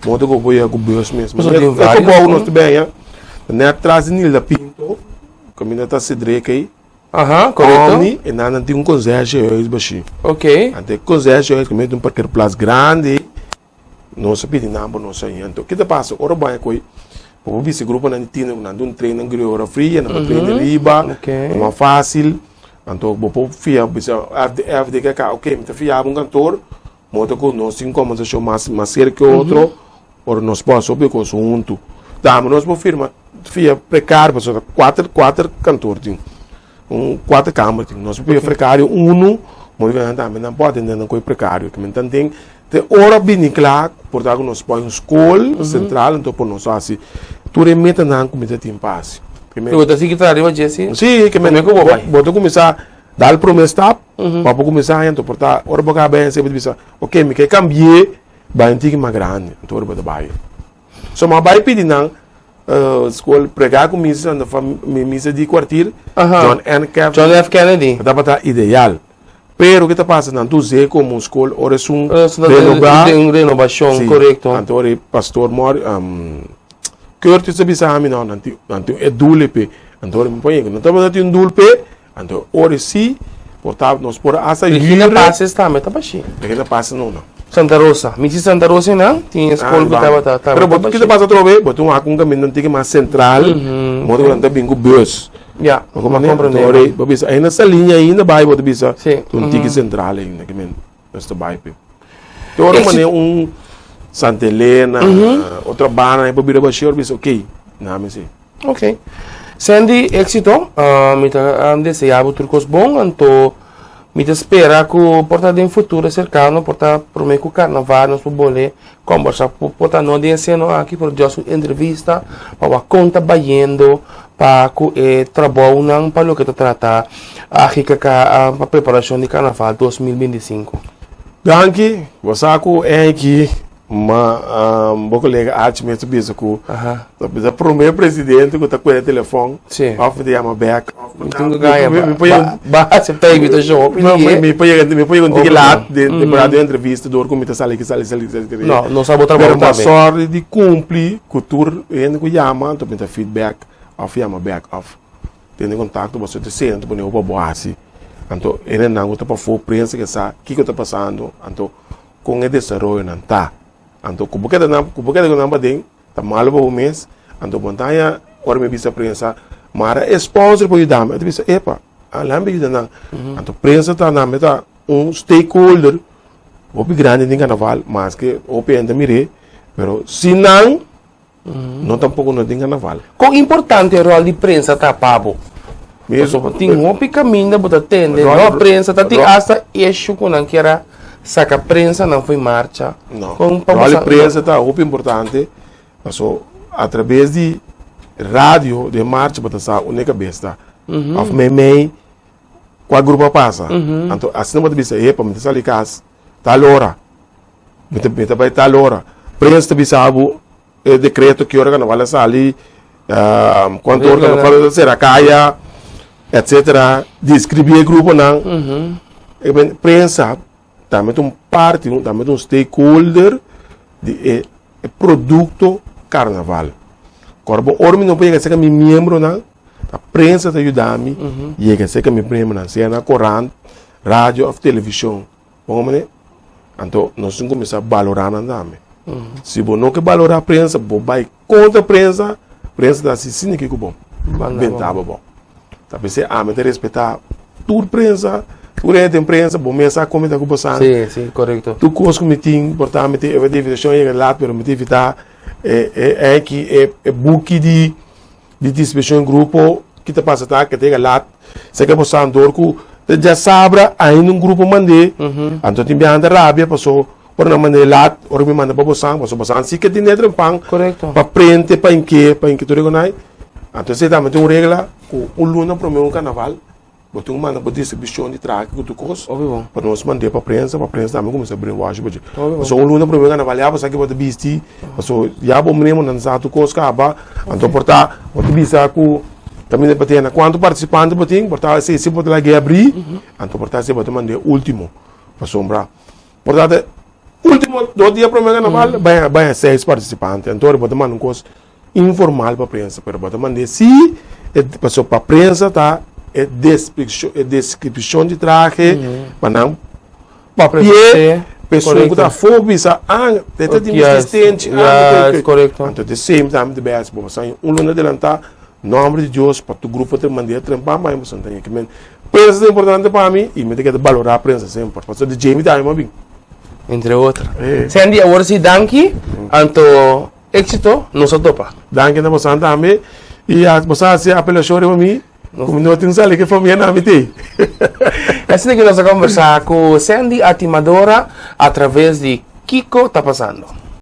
modo ku bo por yega ku bùs mes. Pasobra tin E varios gebou nos ta bin haña nèt tras di Nilda Pinto, kaminda ta Cedric ei. Aha, korekto. Omni, e nan tin un concessie huis bashi. Ok. Ante e concessie huis ku mester un parkeerplaats grandi. Nos a pidi nan pa nos a anto ke ta pasa ora bo haña koe bo por bisa e gruponan di tiner ku nan ta un tren nan griora fria nan por train di riba ta mas fásil anto bo por fia bisa FDKK ok mi ta fia bo un kantor bo ta ku nos tin kombersashon mas mas serka ke otro ora nos por hasi hopi kos huntu tambe nos por firma fia prekario pasobra kuater kuater kantor tin. Un kuater kamer tin. Nos por pidi prekario unu, modo ku nan tambe nan por atendé nan ku e prekario. Ke men tanten te ora bini kla por ta ku nos poi un skol sentral anto por nos hasi tur e metanan ku mi ta tin pa hasi. Bo ta sigui traha riba dje si? Si, ke men bo ta kuminsá dal promé stap pa bo kuminsá haña anto por ta ora bo kaba hasi bo ta bisa oke mi ke kambi'é bai un tiki mas grandi anto ora bo ta bai. So mi a bai pidi nan Skol prega ku misa na misa di kwartier John N. Kennedy. John F. Kennedy. Tabata ideal. Pero ke ta pasa nan ta us'é komo un skol ora esun renobá. Den renobashon, korekto. Anto ora e pastor mor Curtis a bisa mi no nan tin nan tin e doel p'e. Anto ora mi por yega no tabata tin un doel p'e. Anto ora si por ta nos por hasta yure. Regina Paces tambe ta bashi. Regina Paces no no. Santa Rosa. Mi si Santa Rosa einan tin e skol ku tabata tabata Pero bo kita pasa atrobe bo tin wak un kaminda un tiki mas sentral modo ku nan ta bin ku bus. Ya, Bo komprende? Anto ora bo bisa ainda Saliña ainda bai bo ta bisa un tiki sentral ainda ke men nos ta bai pe. Te ora manera un Santa Elena otro banda bo bira bashi ora bo bisa ok nami si. Ok. Sandy, éxito. Mi ta desea bo tur kos bon, anto mi ta spera ku por ta den futuro serkano, por ta promé ku karnaval nos por bolbe kòmbersá, por ta no den e seno aki, pero just un entrevista pa wak kon ta bayendo pa ku e trabounan pa loke ta trata AGKK pa preparashon di karnaval 2025. Danki, bo sa ku Enki Ma bo kolega Archie mes ta bisa ku ta bisa prome presidente ku ta kueda telefòn òf ta yama bèk. Ba aseptá e invitashon hopi lihe. Mi por yega mi por yega un tiki lat den temporada di entrevista dor ku mi ta sali aki sali sali sali. No, no sa bo trabou tambe. Pero mi sòri di kumpli ku tur hende ku yama anto mi ta feedback òf yama bèk òf tene kontakto pasobra ta esei nan ta pone bo pa bo hasi. Anto hendenan ku ta pafó prensa ke sa kiko ta pasando anto. Kon e desaroyonan ta. Anto ku bo keda nan, ku bo keda ku nan paden, ta malu pa bo mes. Anto bo ta haña, ora mi bisa prensa, mara e sponsor por yuda mi. A ta bisa, epa, a mi yuda nan. Anto prensa ta nan mi ta un stakeholder hopi grandi den karnaval, maske hopi hende ta mir'é, pero sin nan, No tampoco no tin carnaval. Kon importante e ròl di prensa ta pa bo? Pasobra tin hopi kaminda bo ta tende, no prensa ta tin asta issue ku nan kier a saka prensanan fo'i marcha. No, ròl di prensa ta hopi importante paso atrabes di radio den marcha bo ta sa unda e kabes ta òf meimei kua grupo a pasa. Anto asina bo ta bisa epa mi ta sali kas tal ora. Mi ta, mi ta bai tal ora. Prens ta bisa bo e decreto ki ora carnaval a sali, uh, cuanto ora carnaval a cera caya, etcetera. Describi e gruponan. Mm -hmm. E ben, prensa tambe ta un parti, tambe ta un stakeholder di e, e producto carnaval. Kor bo ora mi no por yega cerca mi miembronan, ta prensa ta yuda mi mm -hmm. yega cerca mi miembronan, sea na corant, radio of television. Bon manera, anto nos tin kuminsá balorá nan tambe. Si bo no ke balorá prensa, bo bai kontra prensa, prensa ta hasi sin kiko bon, bentá bo bon. Ta p'esei ami ta respetá tur prensa, tur hende den prensa, bo mes sa kon mi ta ku bo san. Sí, sí, korekto. Tur kos ku mi tin, por ta mi tin evitashon yega lat, pero mi ta evitá e e eki e buki di Di dispershon grupo ki ta pasa ta ke ta yega lat seke bo sa dor ku te djasabra ainda un grupo mand'é anto tin biaha ta rabia paso ora nan mand'é lat ora mi manda pa bosan paso bosan si ke tin netra pan pa prente pa inke pa inke tur e konai anto esei tambe tin un regla ku un luna prome un karnaval Bo tin ku manda bo distribushon di traki ku tur kos pa nos mand'é pa prensa, pa prensa tambe kuminsá brainwash bo dje. Pasobra un luna promé karnaval ya bo sa ke bo ta bisti, pasobra ya bo memo nan sa tur kos kaba, anto por ta bo ta bisa ku kaminda pa tene kuantu partisipante bo tin, por ta esei si bo ta lag'é abrí, anto por ta esei bo ta mand'é último, pasobra por ta te último dos dia promé karnaval bai bai seis partisipante, anto bo ta manda un kos Informal pa prensa, pero bo ta mand'é si e pasobra pa prensa ta e deskripshon e deskripshon di trahe pa nan papi'é. Persoon ku ta afó bisa, ah, e ta di Mister Stenchi, ah, Yes, korekto. Anto the same time de bes, bo sa un luna adelantá, nòmber di Dios pa tur grupo ta mand'é trempá, ma bo sa ta ke men. Prensa ta importante pa mi i mi ta keda balorá prensa semper. Pasobra di dje mi tambe mi a bin. Entre otro. Sandy, awor si danki, anto éxito, nos a topa. Danki na bosan tambe. I bosan hasi apelashon riba mi. Ku no tin sali ke famia na mi tei. Asina ke nos a kombersá ku Sandy Atimadora a traves di Kiko Ta Pasando.